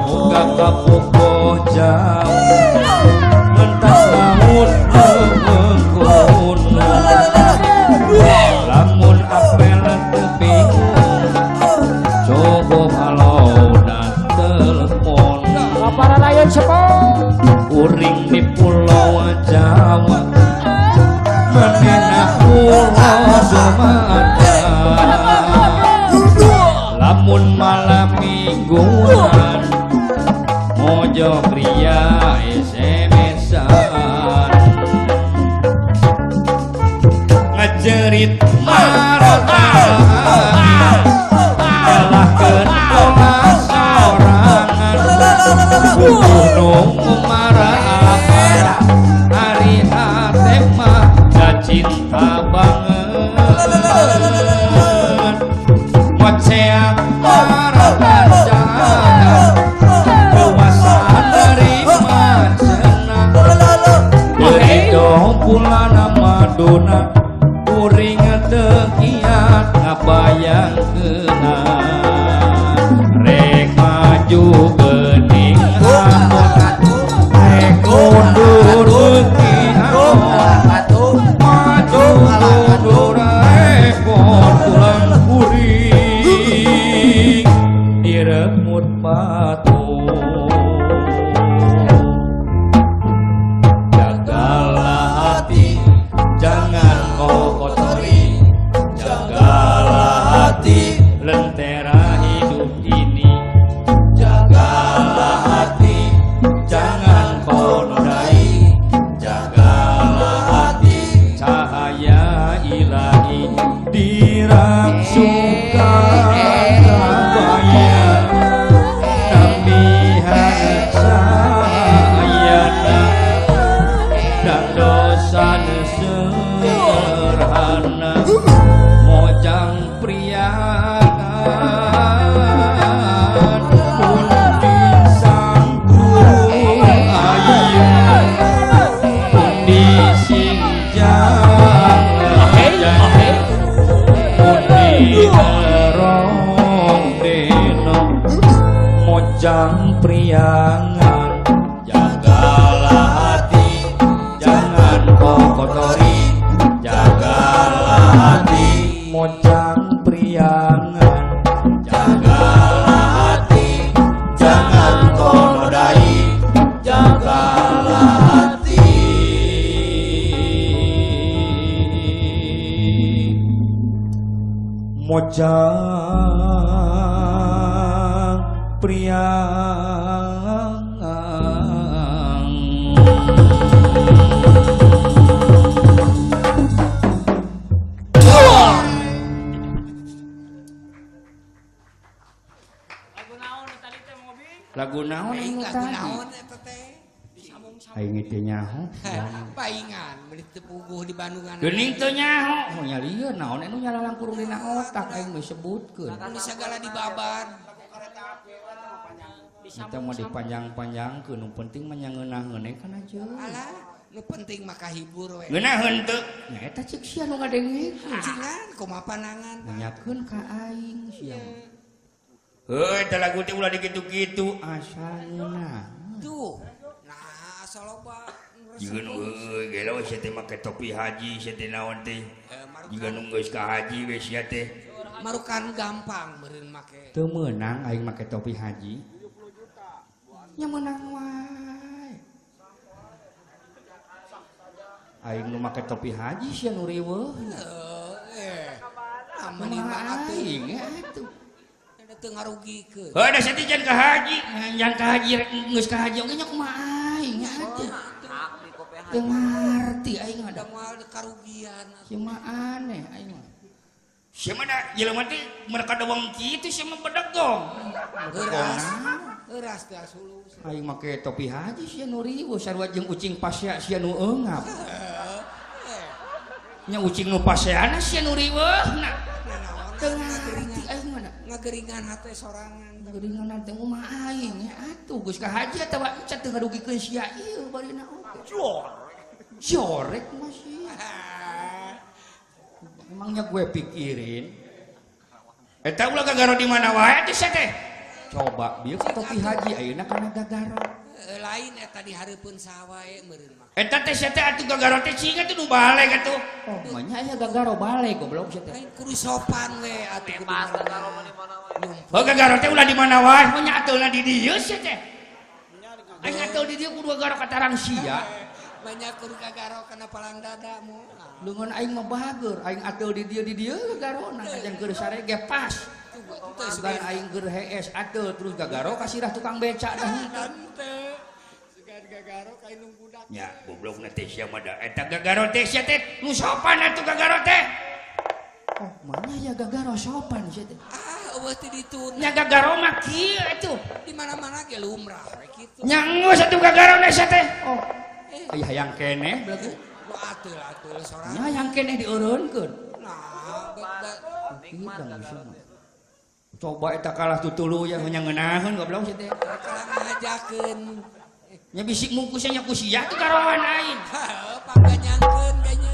[SPEAKER 1] Moga kapopoh jauh mentas laut mengkono lamun apel teu bingung coba halona telepon
[SPEAKER 3] Para layon sepong
[SPEAKER 1] uring di pulau Jawa manehna pulau Sumatera lamun malam mingguan mojo pria SMS-an ngajerit marota kalahkeun pola sorangan gunung marah hari hate mah da cinta banget ngoceak marah puasa nerima cenah Berido pulana Madonna kuring teu kiat ngabayangkeuna rek maju geuning amot rek mundur beuki amot maju mundur repot tulang kuring diremut batu. Jagalah hati, jangan kau kotori. Jagalah hati, lentera hidup ini. Jagalah hati, jangan kau nodai. Jagalah hati, cahaya ilahi dirangsukan kabayang nambihan sayana dan dosa sederhana mojang priangan pundi sangkung ayu pundi sinjang lejang pundi erong deno mojang priangan. Jagalah hati, jangan kau kotori. Jagalah hati, mojang priangan. Jagalah hati, jangan kau nodai. Jagalah hati. Mojang priangan. Lagu naon anu
[SPEAKER 2] Lagu
[SPEAKER 1] tadi?
[SPEAKER 2] Naon eta teh?
[SPEAKER 1] Aing teh nyaho.
[SPEAKER 2] Paingan meuli teu puguh di Bandungan.
[SPEAKER 1] Geuning teu nyaho, oh nya lieur naon anu nyalalangkurung dina otak aing mah sebutkeun.
[SPEAKER 2] Mun sagala dibabar.
[SPEAKER 1] Eta mah dipanjang-panjangkeun, nu penting mah nya ngeunaheun kan aja.
[SPEAKER 2] Alah, nu penting mah kahibur we.
[SPEAKER 1] Ngeunaheun teu? Nya eta ceuk sia nu ngadengekeun.
[SPEAKER 2] Cingan kumaha panangan.
[SPEAKER 1] Nanyakeun ka aing sia mah. Heuh, eta lagu teh ulah dikitu-kitu asal ngeunah.
[SPEAKER 2] Tuh. Nah, asal loba.
[SPEAKER 1] Jiga nu heueuh gelo sia teh make topi haji sia teh naon teh. Jiga nu geus ka haji we sia teh.
[SPEAKER 2] Marukan gampang meureun make.
[SPEAKER 1] Teu meunang aing make topi haji. Nya meunang wae. Aing nu make topi haji sia nu riweuh.
[SPEAKER 2] Heuh. Amun
[SPEAKER 1] aing atuh.
[SPEAKER 2] Teu ngarugikeun.
[SPEAKER 1] Heuh da sia teh jangan ka haji, jangan ka haji rek geus ka haji oge nya kumaha aing atuh. Teu ngarti aing mah
[SPEAKER 2] da moal karugian.
[SPEAKER 1] Sia mah aneh aing mah. Sia mah da jelema teh mereka deweng kitu sia mah bedegong.
[SPEAKER 2] Heuras. Heuras teh asulus.
[SPEAKER 1] Aing make topi haji sia nu riweuh sarua jeung ucing pasea sia nu eungap. Nya ucing nu paseana sia nu riweuhna. Teu ngarti aing mah da.
[SPEAKER 2] Ngageringan hate sorangan.
[SPEAKER 1] Ngageringan hate kumaha aing nya atuh geus ka haji atawa encan teu ngarugikeun sia ieu barina oge. Jorek masih. Emangnya gue pikirin. Eta ulah gagaro di mana wae atuh sia teh. Coba bieu ka topi haji ayeuna kana gagaro.
[SPEAKER 2] Lain eta di hareupeun saha wae meureun mah.
[SPEAKER 1] Eta teh sia teh atuh gagaro teh cing atuh nu baleg atuh. Oh, mah nya aya gagaro baleg goblok sia teh.
[SPEAKER 2] Lain kudu sopan we atuh kudu gagaro mah di mana wae.
[SPEAKER 1] Oh, gagaro teh ulah di mana wae, mah nya atuhna di dieu sia teh. Aing atuh di dieu kudu gagaro katarang sia.
[SPEAKER 2] Banyak kudu gagaro kana palang dada moal.
[SPEAKER 1] Leungeun aing mah bager, aing atuh di dieu gagarona ajan keur sarege pas. Sugan aing keur hees atuh terus gagaro ka sirah tukang becak dah
[SPEAKER 2] henteu. Sugan gagaro ka indung budak.
[SPEAKER 1] Nya goblokna teh sia mah da eta gagaro teh sia teh nu sopan atuh gagaro teh. Oh, mana ya gagaro sopan sia teh.
[SPEAKER 2] Ah, eueuh teh ditu.
[SPEAKER 1] Nya gagaro mah kieu atuh.
[SPEAKER 2] Di mana-mana ge lumrah we kitu.
[SPEAKER 1] Nya geus atuh gagaro sia teh. Oh. Aya hayang keneh belagu.
[SPEAKER 2] Nu ateul-ateul sorangan.
[SPEAKER 1] Nya hayang keneh dieureunkeun.
[SPEAKER 2] Nah,
[SPEAKER 1] nikmat. Coba eta kalah tutuluy yang ngeunaheun goblok sia teh.
[SPEAKER 2] Kalah ngajakeun.
[SPEAKER 1] Nya bisik mungkusnya nya ku sia tuh garawan aing.
[SPEAKER 2] Heuh, panganyangkeun kayaknya.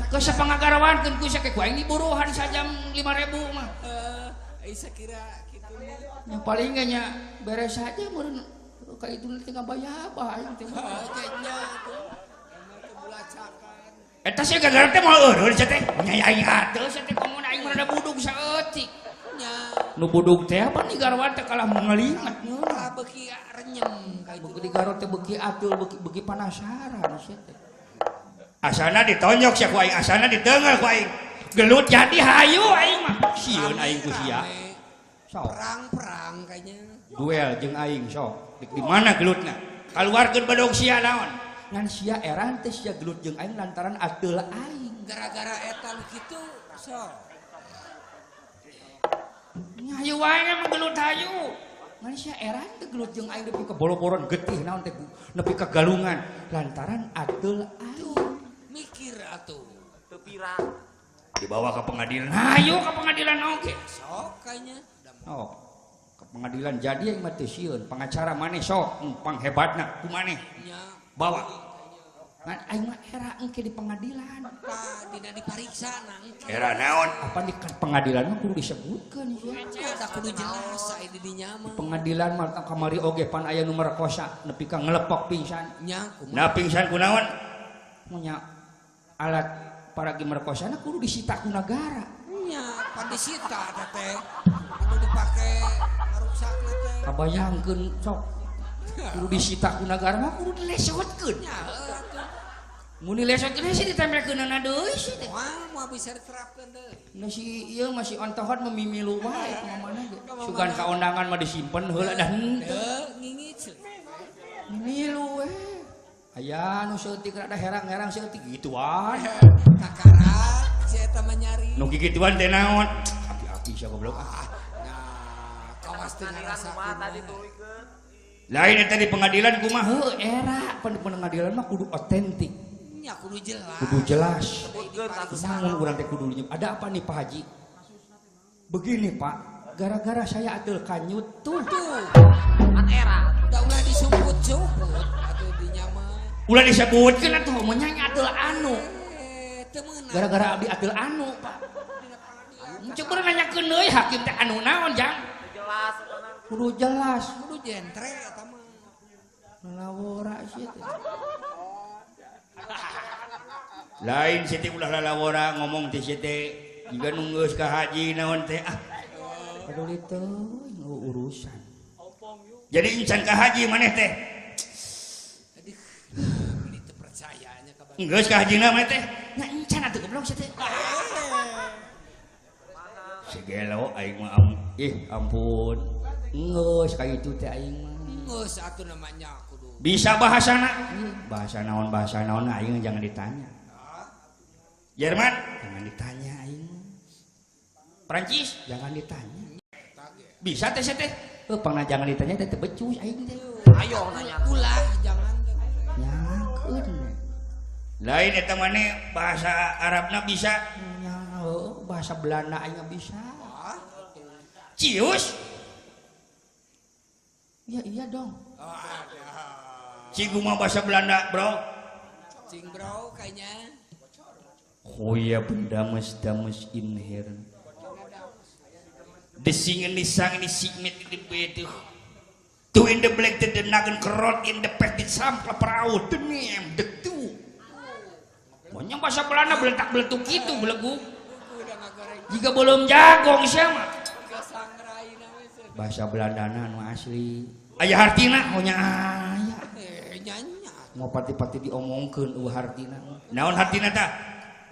[SPEAKER 1] Geus sapangagarawankeun ku sia ku aing diburuhan sajam 5000 mah.
[SPEAKER 2] Heuh, ai sakira kitu mah.
[SPEAKER 1] Nya paling ge nya beres saja meureun ka itu nanti ngabayar aing teh.
[SPEAKER 2] Heuh, nya tuh. Emang teh bulacakan.
[SPEAKER 1] Eta sia gagaro teh moal eureun sia teh. Nya aing atuh sia teh komo aing mah rada budug saeutik.
[SPEAKER 2] Nya.
[SPEAKER 1] Nu budug teh apa nih garwan teh kalah ngelimet
[SPEAKER 2] kalah beuki renyem ka itu.
[SPEAKER 1] Beuki digarot teh beuki atul beuki panasaran sia teh. Asana ditonjok sia ku aing, asana diteungel ku aing. Gelut jadi hayu aing mah. Sieun aing ku sia. Sok.
[SPEAKER 2] Perang-perang kayaknya.
[SPEAKER 1] Duel jeung aing sok. Di mana gelutna? Kaluarkeun bedog sia naon? Ngan sia eran teh sia gelut jeung aing lantaran ateul aing.
[SPEAKER 2] Gara-gara eta nu kitu sok.
[SPEAKER 1] Hayu wae emang gelut hayu. Ngan sia eran teh gelut jeung aing nepi ka boro-boron getih naon teh nepi ka galungan lantaran ateul aing.
[SPEAKER 2] Mikir atuh.
[SPEAKER 5] Teu pirang.
[SPEAKER 1] Dibawa ke pengadilan. Hayu ke pengadilan oge.
[SPEAKER 2] Sok kayaknya.
[SPEAKER 1] Oh. Ke pengadilan jadi aing mah teu sieun. Pengacara maneh sok panghebatna ku maneh.
[SPEAKER 2] Nya.
[SPEAKER 1] Bawa. Ngan aing mah era engke di pengadilan.
[SPEAKER 2] Tah dina dipariksa na engke.
[SPEAKER 1] Era naon? Apa di pengadilan mah kudu disebutkeun sia.
[SPEAKER 2] Eta kudu jelas aya di dinya mah.
[SPEAKER 1] Pengadilan mah kamari oge pan aya nu merkosa nepi ka ngelepok pingsan.
[SPEAKER 2] Nya kumaha?
[SPEAKER 1] Nah pingsan kunaon? Nya alat paragi merkosana kudu disita ku nagara.
[SPEAKER 2] Nya pan disita eta teh. Kudu dipake ngaruksakna teh.
[SPEAKER 1] Kabayangkeun sok. Kudu disita ku nagara mah kudu dilesotkeun.
[SPEAKER 2] Nya heuh atuh.
[SPEAKER 1] Mun dilesotkeun sih ditempelkeunana deui sih teh.
[SPEAKER 2] Moal moal bisa diterapkeun deui.
[SPEAKER 1] Nah si ieu masih ontohot memimilu wae ka mana ge. Sugan ka ondangan mah disimpen heula dah henteu.
[SPEAKER 2] Heuh ngingit.
[SPEAKER 1] Mimilu we. Aya nu saeutik rada herang-herang saeutik gituan.
[SPEAKER 2] Kakara si eta mah nyari.
[SPEAKER 1] Nu kikituan teh naon? Api-api sia goblok ah.
[SPEAKER 2] Nah, kawas Pengadilan kumaha tadi tuluykeun.
[SPEAKER 1] Lain eta di pengadilan kumaha heuh era pengadilan mah kudu otentik.
[SPEAKER 2] Nya kudu jelas.
[SPEAKER 1] Kudu jelas.
[SPEAKER 5] Sebutkeun kasusna.
[SPEAKER 1] Kumaha urang teh kudu ada apa nih Pak Haji? Begini Pak, gara-gara saya ateul kanyut tuh.
[SPEAKER 5] Kan era.
[SPEAKER 2] Da ulah disumput-sumput atuh dinya mah.
[SPEAKER 1] Ulah disebutkeun atuh mun nya ateul anu.
[SPEAKER 2] Teu meunang.
[SPEAKER 1] Gara-gara abdi ateul anu, Pak. Coba nanyakeun deui hakim teh anu naon, Jang?
[SPEAKER 5] Jelas.
[SPEAKER 1] Kudu jelas.
[SPEAKER 2] Kudu jentre eta mah.
[SPEAKER 1] Lalawora sih teh. Lain sih teh ulah lalawora ngomong teh sih teh. Jiga nu geus ka haji naon teh ah. Peduli teh urusan. Jadi incan ka haji maneh teh.
[SPEAKER 2] Aduh, beli teu percaya nya ka batur.
[SPEAKER 1] Geus ka hajina maneh teh. Nya incan atuh goblok sih teh. Segelo aing mah ih ampun. Geus ka itu teh aing mah.
[SPEAKER 2] Geus atuh namanya kudu.
[SPEAKER 1] Bisa bahasana? Bahasa naon aing jangan ditanya. Jerman jangan ditanya aing. Prancis jangan ditanya. Bisa teh teh. Heuh pangna jangan ditanya teh teu becus aing teh.
[SPEAKER 5] Ayo nanya
[SPEAKER 2] ulah jangan
[SPEAKER 1] nyakeun. Lain eta maneh bahasa Arabna bisa. Nya heuh bahasa Belanda aing bisa. Cius. Ya iya dong. Cing kumaha bahasa Belanda, Bro?
[SPEAKER 2] Cing bro kayaknya.
[SPEAKER 1] Hoya bendames dames inher. Desingen disang ini sigmet in the betuh. Tu in the black the nagen kerot in the pet di sampla perahu the name the tu. Banyak bahasa Belanda beletak-beletuk gitu belegu. Jika belum jagong siapa? Bahasa Belanda nu asli. Aya hartina honya aya. Mau pati-pati diomongkeun eueuh hartina. Naon hartina tah?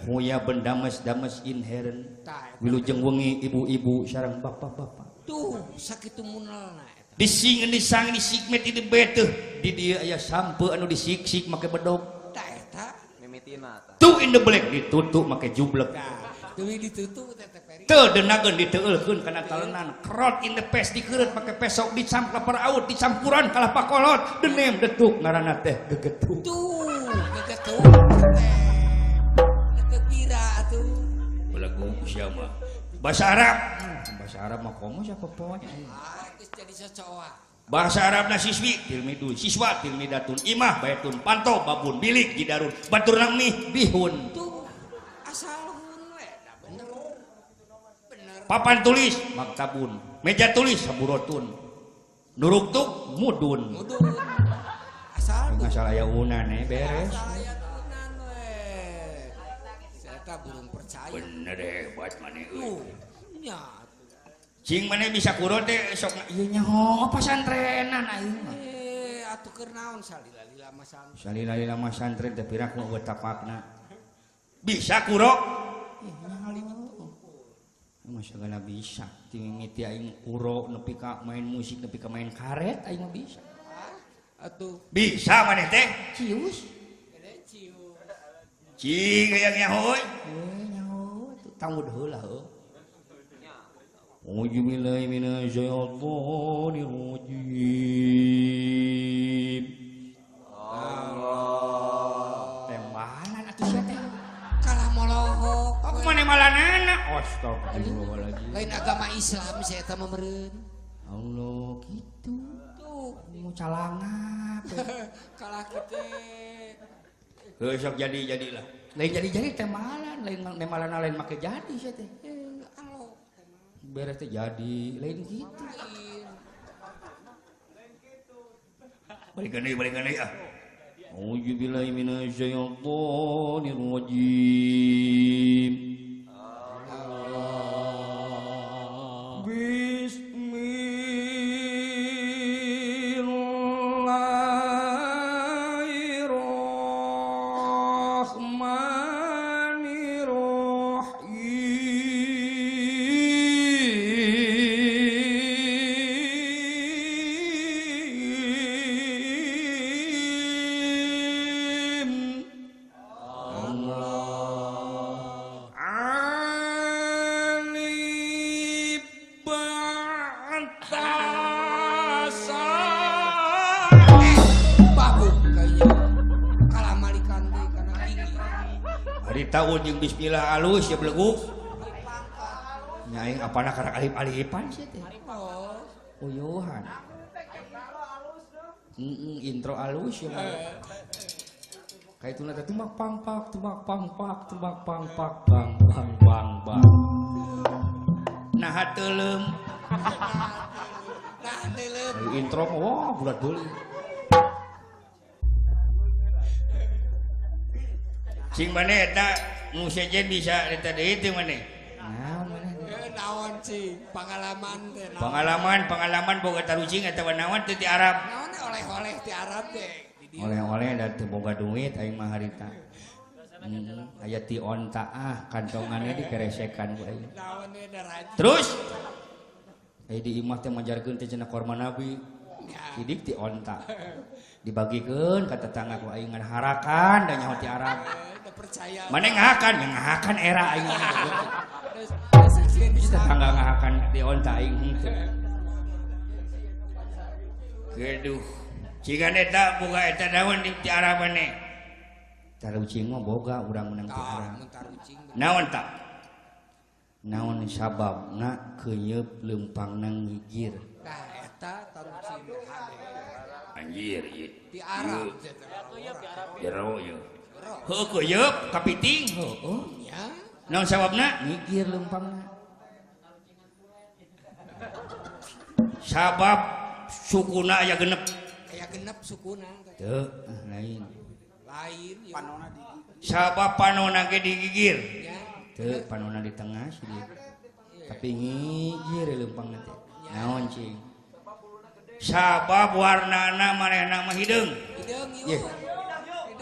[SPEAKER 1] Hoya bendames dames inherent. Wilujeng wengi ibu-ibu sareng bapak-bapak.
[SPEAKER 2] Tuh sakitu munelna eta.
[SPEAKER 1] Dising disang disigmet di beteuh. Di dieu aya sampe anu disiksik make bedog.
[SPEAKER 2] Tah eta
[SPEAKER 5] mimitina tah.
[SPEAKER 1] Tuh in the black ditutup make jublek.
[SPEAKER 2] Teuing ditutup teh teh peri.
[SPEAKER 1] Teu denageun diteueulkeun kana talenan. Krot in the pes dikeureut make pesok dicamplep paraut dicampuran kalah pakolot. Denem detuk ngaranna teh gegetuk.
[SPEAKER 2] Tuh gegetuk teh. Teu atuh.
[SPEAKER 1] Belegu sia mah. Bahasa Arab. Bahasa Arab mah komo siapa poe.
[SPEAKER 2] Ah, geus jadi socoa.
[SPEAKER 1] Bahasa Arabna siswi tilmidun, siswa tilmidatun, imah baitun, panto babun, bilik jidarun, batur mih bihun.
[SPEAKER 2] Tuh asal hun we da bener. Bener.
[SPEAKER 1] Papan tulis maktabun, meja tulis saburotun. Nuruktuk mudun.
[SPEAKER 2] Mudun. Asal
[SPEAKER 1] asal aya unan beres.
[SPEAKER 2] Asal aya unan we. Saya burung percaya.
[SPEAKER 1] Bener hebat maneh euy.
[SPEAKER 2] Nya.
[SPEAKER 1] Cing maneh bisa kuro teh sok ieu nyaho pasantrenan aing mah.
[SPEAKER 2] Eh atuh keur naon salila-lila mah santren.
[SPEAKER 1] Salila-lila mah santren teh piraku eueuh tapakna. Bisa kuro? Mah sagala bisa. Ti mimiti aing kuro nepi ka main musik nepi ka main karet aing mah bisa.
[SPEAKER 2] Atuh
[SPEAKER 1] bisa maneh teh? Cius.
[SPEAKER 2] Cius.
[SPEAKER 1] Cing hayang nyaho euy. Nyaho atuh tangud heula heuh. A'udzubillahi minasyaitonirrajim. Allah. Tembalan atuh sia teh.
[SPEAKER 2] Kalah molohok.
[SPEAKER 1] Aku mane malanana. Astagfirullahaladzim.
[SPEAKER 2] Lain agama Islam sia eta mah meureun.
[SPEAKER 1] Allah kitu.
[SPEAKER 2] Tuh,
[SPEAKER 1] mau calangap.
[SPEAKER 2] Kalah kitu.
[SPEAKER 1] Heuh sok jadi-jadilah. Lain jadi-jadi tembalan, lain nemalana lain make jadi sia teh. Beres teh jadi lain gitu. Balikan deui ah. A'udzubillahi minasyaitonirrajim. Allah. Bismillahirrahmanirrahim. Harita jeung bismillah alus ya beleguk. Nya aing apana karak alip-alipan sih teh. Uyuhan. Intro alus ya. Kayak itu nanti tumbak pangpak, tumbak pangpak, tumbak pangpak, bang bang bang bang. Nah teuleum.
[SPEAKER 2] Nah teuleum.
[SPEAKER 1] Intro mah wah bulat beuli. Cing maneh eta nu sejen bisa eta deui teh maneh. Naon maneh?
[SPEAKER 2] Naon cing pangalaman teh.
[SPEAKER 1] Pangalaman boga tarucing atawa naon teh ti Arab.
[SPEAKER 2] Naon oleh-oleh ti Arab teh.
[SPEAKER 1] Oleh-oleh da teu boga duit aing mah harita. Aya ti onta ah kantongannya dikeresekan ku aing. Terus aya di imah teh majarkeun teh cenah korma Nabi. Sidik ti onta. Dibagikeun ka tetangga ku aing ngan harakan da nyaho ti Arab. Mane ngahakan, ya ngahakan era aing mah. Tetangga ngahakan ti onta aing henteu. Geduh. Cigan eta boga eta daun di Arab maneh. Tarucing mah boga urang menang ti Arab. Naon tak? Naon sababna keuyeup leumpangna ngigir.
[SPEAKER 2] Tah eta tarucing hade.
[SPEAKER 1] Anjir ieu.
[SPEAKER 2] Di Arab teh.
[SPEAKER 1] Jero ieu. Heuh keuyeup kapiting. Heueuh
[SPEAKER 2] nya.
[SPEAKER 1] Naon sababna? Ngigir leumpangna. Sabab sukuna aya genep.
[SPEAKER 2] Genep sukuna
[SPEAKER 1] teu lain.
[SPEAKER 2] Lain
[SPEAKER 4] panona digigir.
[SPEAKER 1] Sabab panona ge digigir. Teu panona di tengah sih. Tapi ngigir leumpangna teh. Naon cing? Sabab warnana manehna mah hideung.
[SPEAKER 2] Hideung ieu.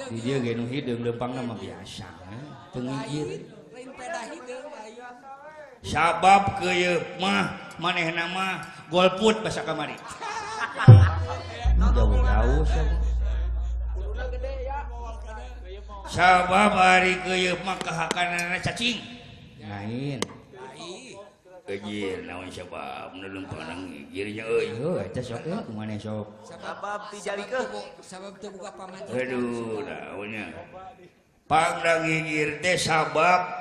[SPEAKER 1] Di dieu ge nu hideung leumpangna mah biasa. Teu ngigir.
[SPEAKER 2] Lain peda hideung lain.
[SPEAKER 1] Sabab keuyeup mah manehna mah golput basa kamari. Jauh-jauh siapa? Sabab ari keuyeup mah kahakanana cacing. Lain. Gejir naon sabab nu leumpangna ngigir nya euy. Heuh eta sok euy kumaha sok.
[SPEAKER 5] Sabab tijalikeun.
[SPEAKER 2] Sabab teu boga pamajikan.
[SPEAKER 1] Aduh naonnya. Pangna ngigir teh sabab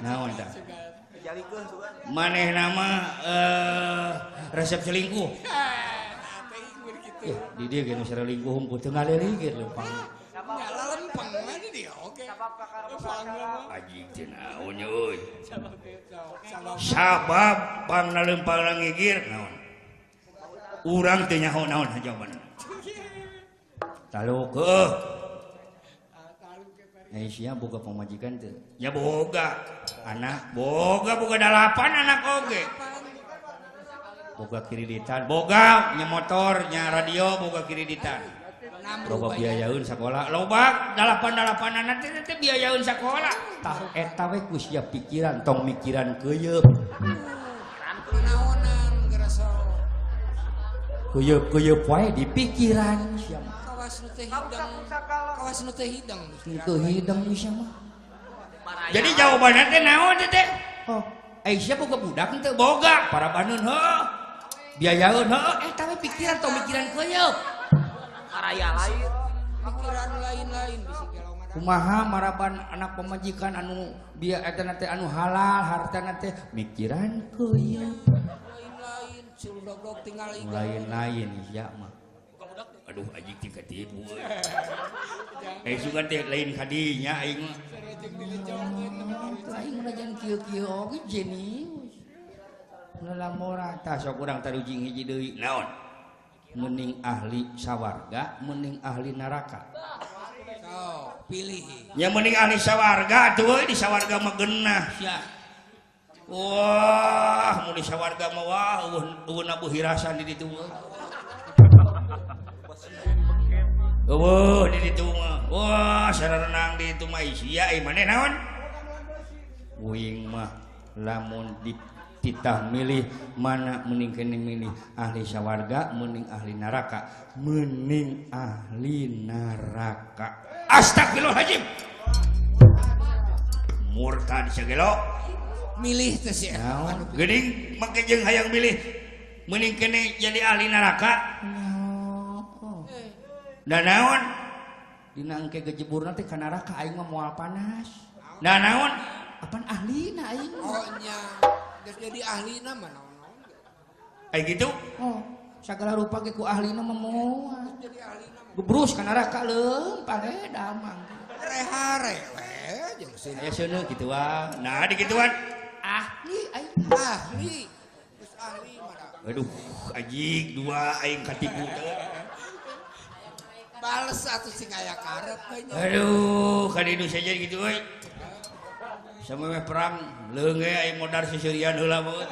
[SPEAKER 1] naon tah? Manehna mah resep selingkuh. Di dia ge nu sarelingkuh hungkul teu ngaleligir leumpang.
[SPEAKER 2] Nya lalempeng mah di dia oge.
[SPEAKER 1] Anjing teh naon nya euy. Sabab pangna leumpang ngigir naon. Urang teu nyaho naon jawabanna. Taluk heuh. Sia boga pamajikan teu? Ya boga. Anak boga boga 8 anak oge. Boga kreditan, boga nya motor, nya radio, boga kreditan. Loba biayaeun sakola, loba 8-8-anan teh biayaeun sakola. Tah eta we ku sia pikiran tong mikiran keuyeup.
[SPEAKER 2] Naonan geura
[SPEAKER 1] Keuyeup-keuyeup wae di pikiran sia mah.
[SPEAKER 2] Kawas nu teu hideng. Kawas nu teu hideng.
[SPEAKER 1] Teu hideng sia mah. Jadi jawabanna teh naon teh? Oh, sia boga budak teu boga, parabaneun heuh. Biayaeun heuh, eta we pikiran tong mikiran keuyeup.
[SPEAKER 5] Maraya lain,
[SPEAKER 2] pikiran lain-lain bisi gelo mah.
[SPEAKER 1] Kumaha maraban anak pamajikan anu bieu eta teh anu halal hartana teh mikiran keuyeup.
[SPEAKER 2] Lain-lain suludog tinggal ieu.
[SPEAKER 1] Lain-lain sia mah. Aduh anjing teh katipu euy. Sugan teh lain kadinya aing mah. Aing mah jangan kieu-kieu oge jenius. Lamora tah sok urang tarujing hiji deui. Naon? Mending ahli sawarga, mending ahli neraka.
[SPEAKER 2] Sok pilih.
[SPEAKER 1] Nya mending ahli sawarga atuh euy, di sawarga mah geunah sia. Wah, mun di sawarga mah wah eueuh nabuh hirasan di ditu mah. Eueuh di ditu mah. Wah, sarerenang di ditu mah sia ieu maneh naon? Uing mah lamun di titah milih mana mending kene milih ahli sawarga mending ahli neraka, mending ahli neraka. Astagfirullahaladzim. Murtad segelo
[SPEAKER 2] milih teh si eta.
[SPEAKER 1] Geuning make jeung hayang milih mending kene jadi ahli neraka. Da naon? Dina engke gejeburna teh ka neraka aing mah moal panas. Nah naon? Apan ahlina aing.
[SPEAKER 2] Oh nya. Geus jadi ahlina mah naon-naon.
[SPEAKER 1] Ai gitu? Oh, sagala rupa ge ku ahlina mah moal.
[SPEAKER 2] Jadi ahlina mah.
[SPEAKER 1] Gebrus ka neraka leumpang we damang.
[SPEAKER 2] Rehare we jeung seuneu.
[SPEAKER 1] Aya seuneu kitu wa. Nah digituan ahli aing.
[SPEAKER 2] Ahli. Geus ahli mah.
[SPEAKER 1] Aduh, anjing dua aing katipu teh.
[SPEAKER 2] Bales atuh sing aya karep we nya.
[SPEAKER 1] Aduh, ka dieu saja gitu euy. Samemeh perang leung ge aing modar sisirian heula mah.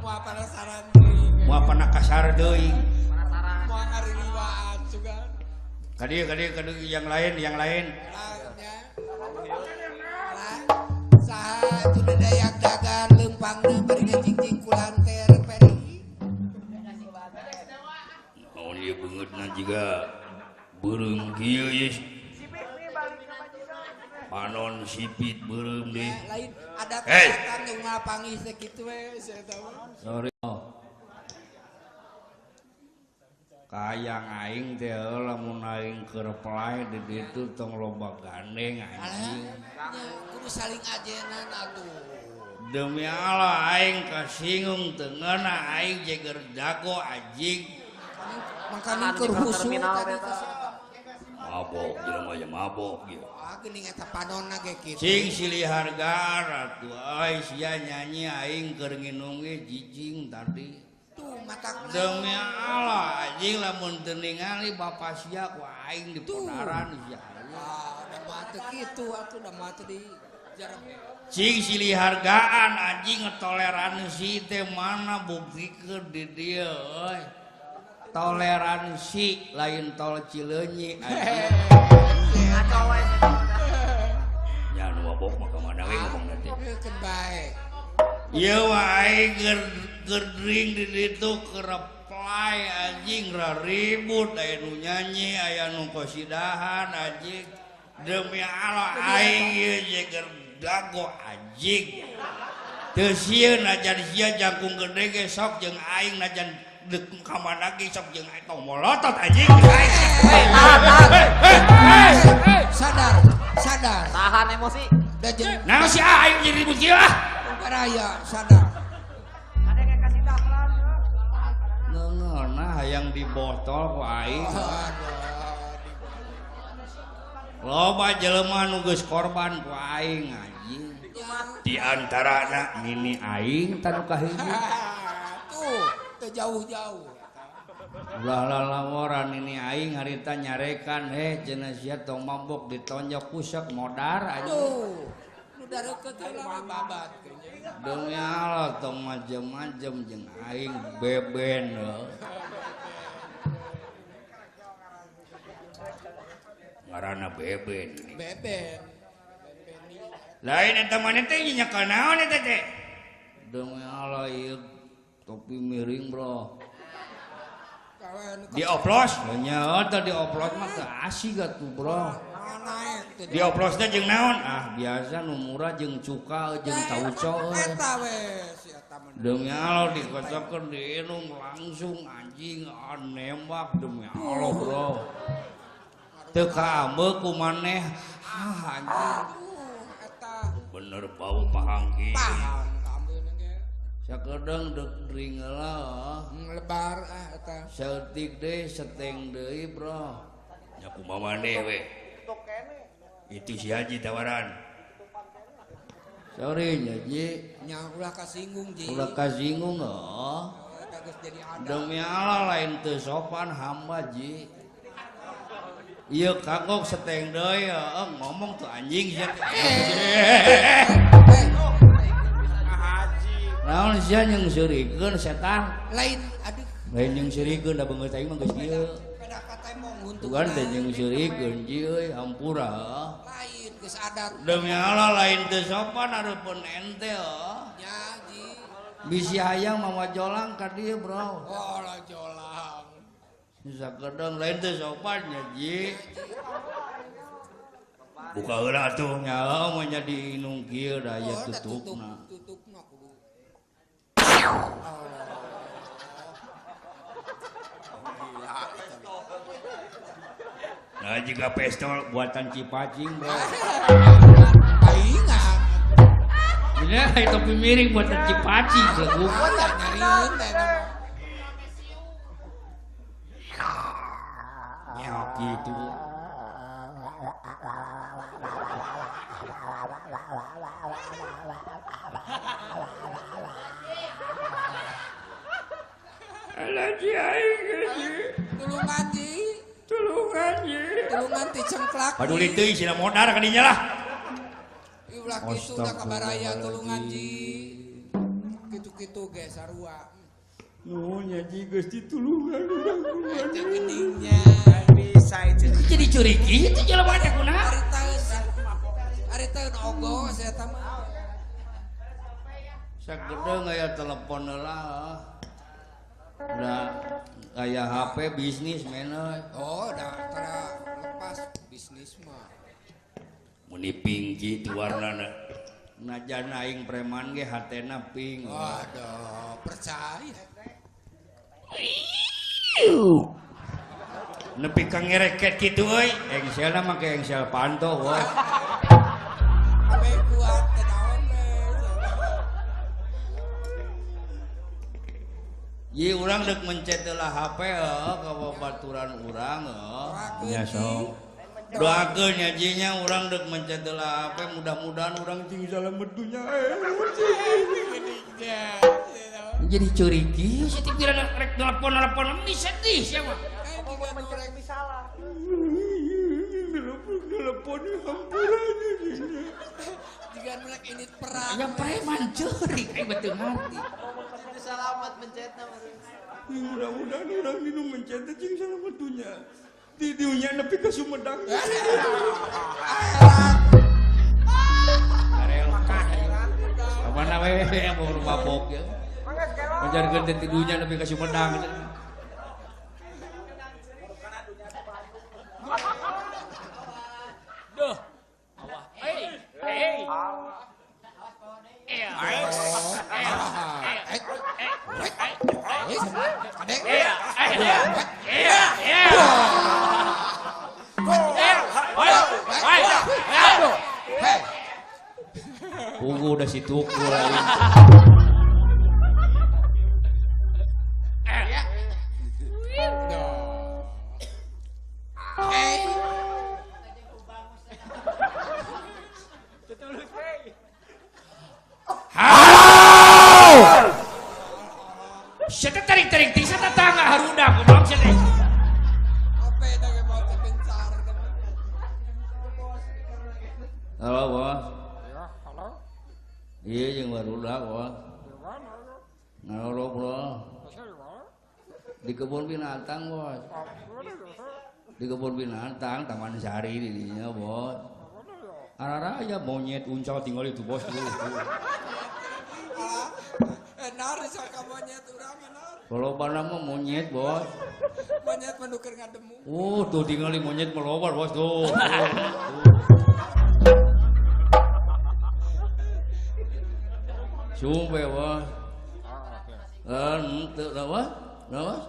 [SPEAKER 2] Moal penasaran deui.
[SPEAKER 1] Moal panakasar deui.
[SPEAKER 5] Penasaran.
[SPEAKER 2] Moal ngaririwaan sugan.
[SPEAKER 1] Ka dieu yang lain, yang lain.
[SPEAKER 2] Saha atuh dayak dagan leumpang deui bari ngajingjing ku lanter peri.
[SPEAKER 1] Naon ieu beungeutna jiga beureum kieu ieu. Panon sipit beureum deui.
[SPEAKER 2] Lain ada katakan nu ngapangih teh kitu we sia eta mah.
[SPEAKER 1] Sorry. Kayang aing teh lamun aing keur pelai di ditu tong loba gandeng anjing.
[SPEAKER 2] Kudu saling ajenan atuh.
[SPEAKER 1] Demi Allah aing kasinggung teu ngeunah aing jeger jago anjing.
[SPEAKER 2] Mangkaning keur husu tadi teh.
[SPEAKER 1] Mabok jelema nya mabok ieu.
[SPEAKER 2] Ah geuning eta panonna ge kitu.
[SPEAKER 1] Cing silih harga atuh euy sia nyanyi aing keur nginum ge jijing tadi.
[SPEAKER 2] Tuh matak
[SPEAKER 1] demi Allah anjing lamun teu ningali bapa sia ku aing di podaran sia.
[SPEAKER 2] Ah da mah teu kitu atuh da mah teu di jarang.
[SPEAKER 1] Cing silih hargaan anjing ngetoleransi teh mana buktikeun di dieu euy. Toleransi lain tol Cileunyi anjing. Nya nu mabok mah ka mana we ngomongna teh.
[SPEAKER 2] Keun bae.
[SPEAKER 1] Ieu mah aing keur drink di ditu keur play anjing raribut aya nu nyanyi aya nu kosidahan anjing. Demi Allah aing ieu jeger dago anjing. Teu sieun najan sia jangkung gede ge sok jeung aing najan dek ka mana ge sok jeung aing tong molotot anjing.
[SPEAKER 2] Sadar, sadar.
[SPEAKER 5] Tahan emosi.
[SPEAKER 2] Da jeung
[SPEAKER 1] naon sia aing jadi ribut kieu ah.
[SPEAKER 2] Raya sadar.
[SPEAKER 1] Ngeunah hayang dibotol ku aing. Loba jelema nu geus korban ku aing anjing. Di antarana nini aing tanu kahiji.
[SPEAKER 2] Tuh, teu jauh-jauh.
[SPEAKER 1] Ulah lalaworan nini aing harita nyarekan heh cenah sia tong mabok ditonjok kusek modar anjing.
[SPEAKER 2] Tuh. Nu dareukeut heula babat.
[SPEAKER 1] Demi Allah tong majem-majem jeung aing beben. Ngaranna beben.
[SPEAKER 2] Beben.
[SPEAKER 1] Lain eta maneh teh nyekel naon eta teh? Demi Allah ieu topi miring, bro. Dioplos? Nya teh dioplos mah teu asik atuh, bro. Dioplosna jeung naon? Ah, biasa nu murah jeung cuka jeung tauco.
[SPEAKER 2] Eta we si eta mah.
[SPEAKER 1] Demi Allah dikocokkeun diinum langsung anjing nembak demi Allah, bro. Teu kaambeuk ku maneh. Ah, anjing. Bener bau pahang kieu.
[SPEAKER 2] Pahang kaambeuna ge.
[SPEAKER 1] Sakedeung deuk dring heula.
[SPEAKER 2] Lebar ah eta.
[SPEAKER 1] Saeutik deui seteng deui, bro. Nya kumaha maneh we. Itu si Haji tawaran. Sorry nya Ji.
[SPEAKER 2] Nya ulah kasinggung Ji.
[SPEAKER 1] Ulah kasinggung heuh.
[SPEAKER 2] Eta geus jadi adat.
[SPEAKER 1] Demi Allah lain teu sopan hamba Ji. Ieu kagok seteng deui heuh ngomong tuh anjing sia. Naon sia jeung seurikeun setan?
[SPEAKER 2] Lain aduh.
[SPEAKER 1] Lain jeung seurikeun da beungeut aing mah geus kieu. Tugan teh jeung seurikeun ji euy hampura.
[SPEAKER 2] Lain geus adat.
[SPEAKER 1] Demi Allah lain teu sopan hareupeun ente heuh.
[SPEAKER 2] Nya ji.
[SPEAKER 1] Bisi hayang mawa jolang ka dieu bro.
[SPEAKER 2] Oh lah jolang.
[SPEAKER 1] Sakedeung lain teu sopan nya ji. Buka heula atuh nya mah nya diinung kieu da aya tutupna.
[SPEAKER 2] Tutupna kudu.
[SPEAKER 1] Nah Jiga pistol buatan Cipacing, bro.
[SPEAKER 2] Palingan.
[SPEAKER 1] Bener, topi miring buatan Cipacing, bro.
[SPEAKER 2] Nyariin teh.
[SPEAKER 1] Nyok gitu. Alah ji aing ji.
[SPEAKER 2] Tulungan ji.
[SPEAKER 1] Tulungan ji.
[SPEAKER 2] Tulungan ti cengklak.
[SPEAKER 1] Paduli teuing sina modar ka dinya lah.
[SPEAKER 2] Ulah kitu da kabaraya tulungan ji. Kitu-kitu ge sarua.
[SPEAKER 1] Nuhun nya ji geus ditulungan urang kumaha.
[SPEAKER 2] Eta geuning nya.
[SPEAKER 4] Bisa itu.
[SPEAKER 1] Jadi curi kitu jelema teh kunaon?
[SPEAKER 2] Ari taeun ogo saya eta mah.
[SPEAKER 1] Sagedeung aya telepon heula. Udah aya HP bisnis men euy.
[SPEAKER 2] Oh, da tara lepas bisnis mah.
[SPEAKER 1] Meni pink kitu warnana. Najan aing preman ge hatena pink.
[SPEAKER 2] Waduh, percaya.
[SPEAKER 1] Nepi ka ngereket kitu euy. Engselna make engsel panto woy.
[SPEAKER 2] Abe kuat teh naon we.
[SPEAKER 1] Ye urang deuk mencet heula HP heuh ka babaturan urang heuh. Nya sok. Doakeun nya ji nya urang deuk mencet heula HP mudah-mudahan urang cing salamet dunya. Jadi curi kieu sia teh kira rek telepon-telepon meni sedih sia mah.
[SPEAKER 4] Salah.
[SPEAKER 1] Telepon hampuran
[SPEAKER 2] jika mereka ini perang.
[SPEAKER 1] Ya preman curi aing betul ngarti.
[SPEAKER 5] Itu salamat mencetna
[SPEAKER 1] Mudah-mudahan urang dinu mencet cing salamet dunya. Di dunya nepi ka Sumedang. Kamana we mau mabok ya. Ngajarkeun teh dunya nepi ka Sumedang.
[SPEAKER 5] Duh. Hei, hei.
[SPEAKER 1] Pugu udah si tukul lagi. Saya tarik-tarik ti saya tetangga haruda kumaha sia teh.
[SPEAKER 2] Apa eta ge mau pencar.
[SPEAKER 1] Halo, Bos.
[SPEAKER 3] Ya, halo.
[SPEAKER 1] Iya jeung barudak, Bos. Ngarorok, Bro. Di kebun binatang, Bos. Di kebun binatang Taman Sari di dinya, Bos. Araraya monyet uncal tinggal itu, Bos.
[SPEAKER 2] Enar saka monyet urang enar.
[SPEAKER 1] Kalau bana mah monyet, Bos.
[SPEAKER 2] Monyet menuker ngademu.
[SPEAKER 1] Tuh tinggali monyet melobar, Bos tuh. Sumpah, Bos. Henteu da, Bos. Da, Bos.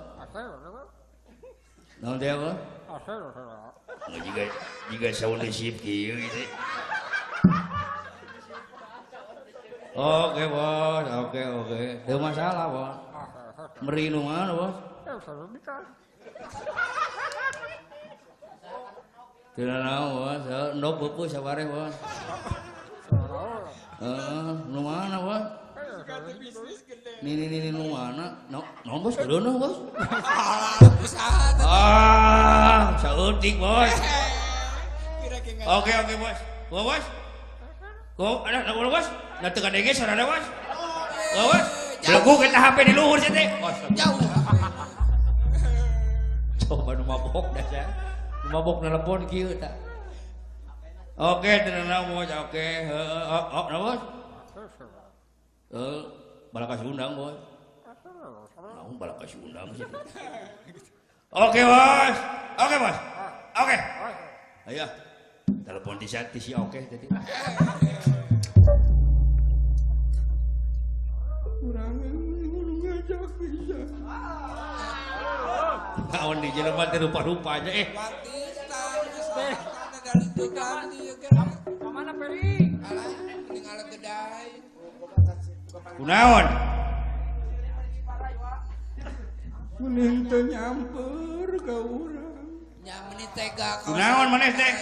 [SPEAKER 1] Naon teh, Bos? Jiga saun sip kieu gitu. Oke, Bos. Oke, oke. Teu masalah, Bos. Meri nu mana, Bos? Teu naon, Bos. Endog peupeus sabare, Bos. Heeh, nu mana, Bos? Nih nih nu mana? Naon, Bos? Geureuh, Bos. Ah, saeutik, Bos. Oke, oke, Bos. Bos. Kok ada bos? Nah teu kadenge sarana bos. Bos. Belegu kita HP di luhur sia teh.
[SPEAKER 2] Jauh.
[SPEAKER 1] Coba nu mabok dah sia. Nu mabok nelpon kieu tah. Oke, tenang bos. Oke, heeh, oh, bos. Heuh, balaka Sundang, bos. Naon balaka Sundang sia. Oke, bos. Oke, bos. Oke. Ayo. Telepon di si oke tadi. Urang nu ngajak bisa. Naon di jelema teh rupa-rupanya eh.
[SPEAKER 2] Tukang ieu ge.
[SPEAKER 5] Ka mana Peri?
[SPEAKER 2] Alah, mending ala gedai.
[SPEAKER 1] Kunaon? Mending teu nyamper ka urang.
[SPEAKER 2] Nya meni tega ka.
[SPEAKER 1] Kunaon maneh teh?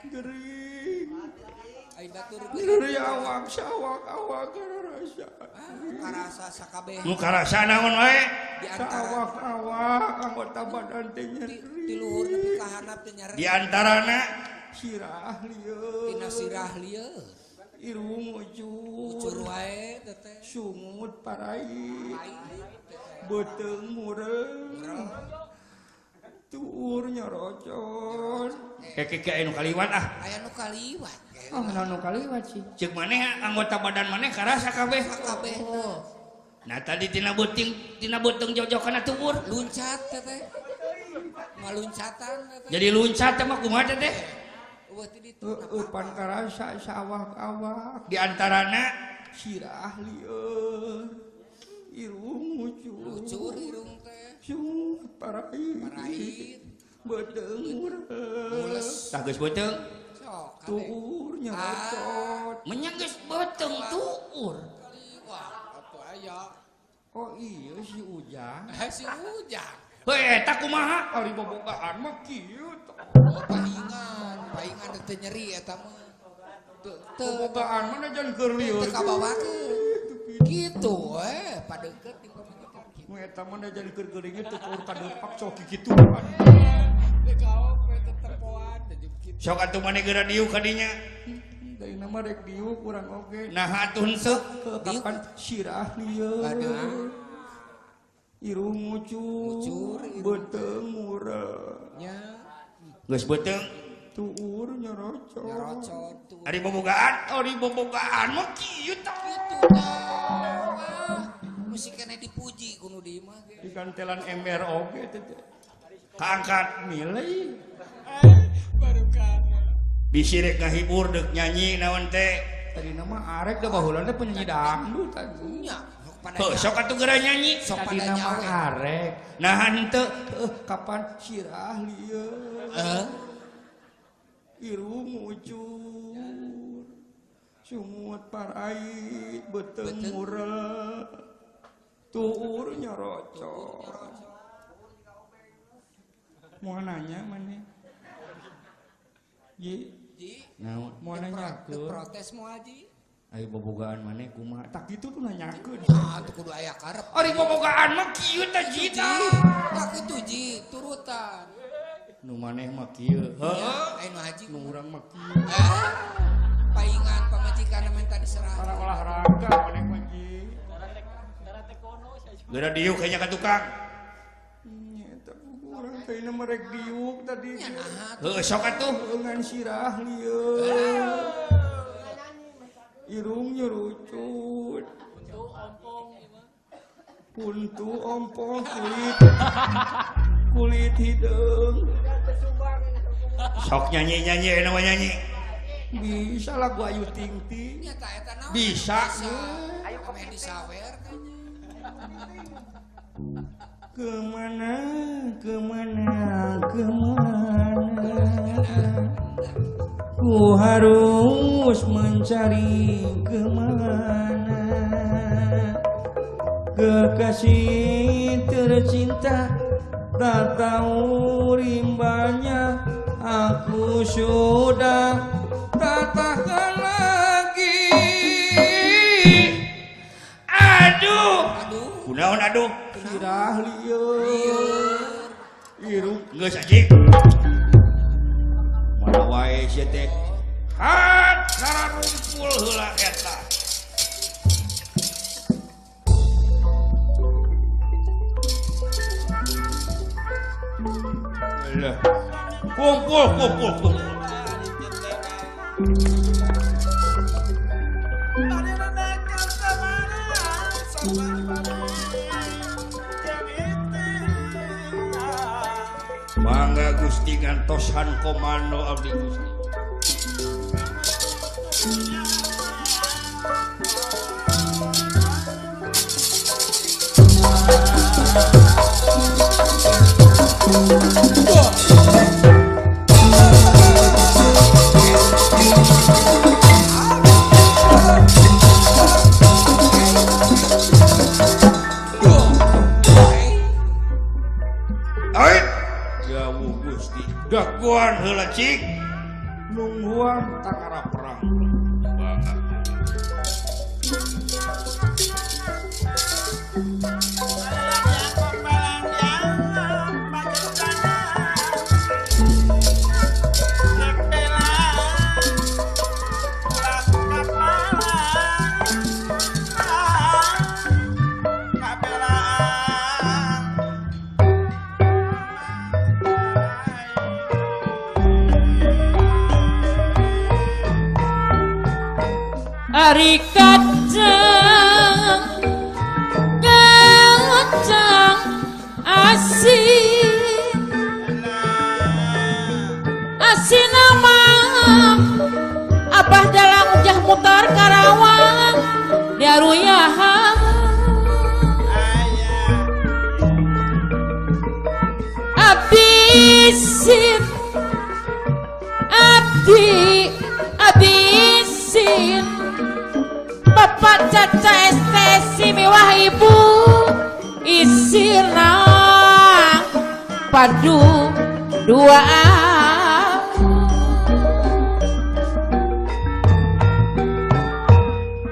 [SPEAKER 1] Gering.
[SPEAKER 2] Ai batur
[SPEAKER 1] nyeri awak sawak-awak karasa.
[SPEAKER 2] Karasa sakabeh.
[SPEAKER 1] Nu karasa naon wae?
[SPEAKER 2] Di antara
[SPEAKER 1] sawak-awak anggota badan teh nyeri.
[SPEAKER 2] Di luhur nepi ka handap teh nyeri.
[SPEAKER 1] Di antarana sirah lieur.
[SPEAKER 2] Dina sirah lieur.
[SPEAKER 1] Irung ucur.
[SPEAKER 2] Ucur wae teh.
[SPEAKER 1] Sungut parait. Beuteung murel. Tuur nyorocon. Keke aya nu kaliwat ah.
[SPEAKER 2] Aya nu kaliwat.
[SPEAKER 1] Oh, nu kaliwat sih. Ceuk maneh anggota badan maneh karasa kabeh.
[SPEAKER 2] Kabeh.
[SPEAKER 1] Nah tadi tina beuteung jojokana tuur.
[SPEAKER 2] Luncat teh. Maluncatan teh.
[SPEAKER 1] Jadi luncat teh mah kumaha teh?
[SPEAKER 2] Eueuh ti ditu.
[SPEAKER 1] Heueuh pan karasa sawak-awak. Di antarana sirah lieur. Irung ucur.
[SPEAKER 2] Ucur irung teh.
[SPEAKER 1] Sungut parait.
[SPEAKER 2] Parait.
[SPEAKER 1] Beuteung
[SPEAKER 2] mules.
[SPEAKER 1] Tah geus beuteung.
[SPEAKER 2] Sok
[SPEAKER 1] tuur nyerocot. Menyang geus beuteung tuur.
[SPEAKER 2] Wah, atuh aya.
[SPEAKER 1] Oh iya si Ujang.
[SPEAKER 2] Si Ujang.
[SPEAKER 1] Heuh eta kumaha? Ari bobogaan mah kieu tah.
[SPEAKER 2] Oh pahingan, pahingan teu nyeri eta mah. Teu
[SPEAKER 1] bobogaan mah najan keur lieur.
[SPEAKER 2] Teu kabawakeun. Kitu we, padeukeut di pamajikan kitu.
[SPEAKER 1] Nu eta mah najan keur geuring teu keur kadepak sok kikituan.
[SPEAKER 2] Teu kaok we tetempoan kitu.
[SPEAKER 1] Sok atuh maneh geura diuk ka dinya. Dari nama rek diuk urang oge. Nah atuh henteu kapan sirah lieur. Irung ucur, beuteung murel.
[SPEAKER 2] Nya.
[SPEAKER 1] Geus beuteung tuur nyorocot.
[SPEAKER 2] Nyorocot tuur.
[SPEAKER 1] Ari bobogaan mah kieu tah.
[SPEAKER 2] Kitu tah. Musik keneh dipuji ku nu di imah ge.
[SPEAKER 1] Digantelan ember oge teh. Kaangkat milih.
[SPEAKER 2] Barukan.
[SPEAKER 1] Bisi rek ngahibur deuk nyanyi naon teh. Tadina mah arek da baheula teh penyanyi dangdut
[SPEAKER 2] nya.
[SPEAKER 1] Heuh sok atuh geura nyanyi.
[SPEAKER 2] Sok
[SPEAKER 1] tadina mah arek. Nah henteu kapan sirah lieur. Irung ucur. Sungut parait beuteung murel. Tuur nyorocot. Mau nanya maneh? Ji, naon? Mau nanyakeun?
[SPEAKER 2] Protes moal ji.
[SPEAKER 1] Ayo bobogaan maneh kumaha? Tak kitu tuh nanyakeun.
[SPEAKER 2] Ah, tuh kudu aya karep.
[SPEAKER 1] Ari bobogaan mah kieu tah ji tah.
[SPEAKER 2] Tak kitu ji, turutan.
[SPEAKER 1] Nu maneh mah kieu. Heuh,
[SPEAKER 2] aya nu haji
[SPEAKER 1] nu urang mah kieu.
[SPEAKER 2] Paingan pamajikan minta diserah.
[SPEAKER 1] Para olahraga maneh mah ji. Geura diuk kayaknya ka tukang. Nya eta urang kayaknya mah rek diuk tadi. Heuh, sok atuh ngan sirah lieur. Irung nyerucut. Kuntu ompong kulit. Kulit hideung. Sok nyanyi-nyanyi aya mah nyanyi. Bisa lagu Ayu Ting Ting. Bisa.
[SPEAKER 2] Ayo komen disawer kayaknya.
[SPEAKER 1] Kemana, kemana, kemana ku harus mencari kemana kekasih tercinta tak tahu rimbanya aku sudah tak tahan lagi. Aduh,
[SPEAKER 2] aduh,
[SPEAKER 1] kunaon aduh, sirah lieur, irung geus anjing. Mana wae sia teh? Hat sararumpul heula eta. Lah. Kumpul, kumpul, kumpul. Mangga Gusti ngantosan komando abdi Gusti. Nungguan heula cik. Nungguan tangara perang. Bangga.
[SPEAKER 6] Ari kacang kacang asin asin nama abah dalang jah mutar Karawang diaruyahan abisin abdi abisin Bapak Caca STC miwah ibu isina padu dua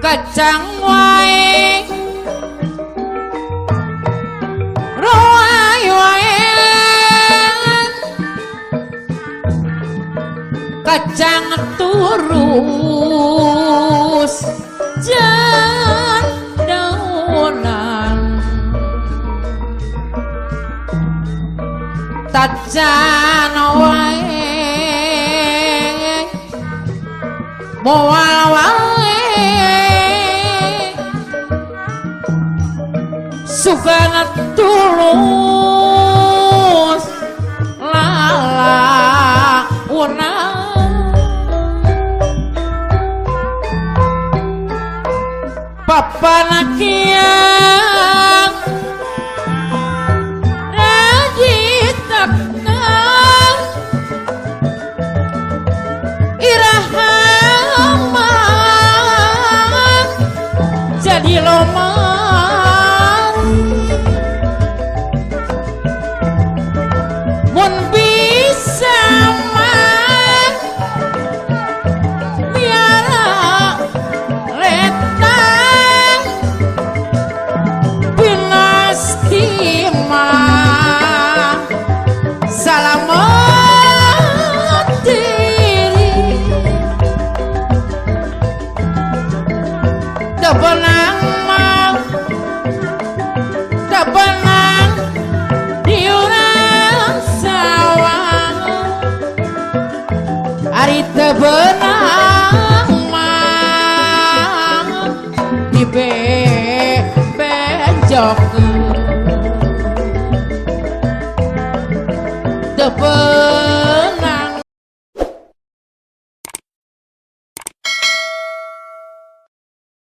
[SPEAKER 6] kacang wae roai wae kacang turus jan daunan tacan wae moal wae sugana tulus lala una Papa kiang rajin takkan iraha jadi lomar mun bisa mah miara letang pinastima salamat diri tebenang mau tebenang di urang sawah ari tebenang mah di benjok tebenang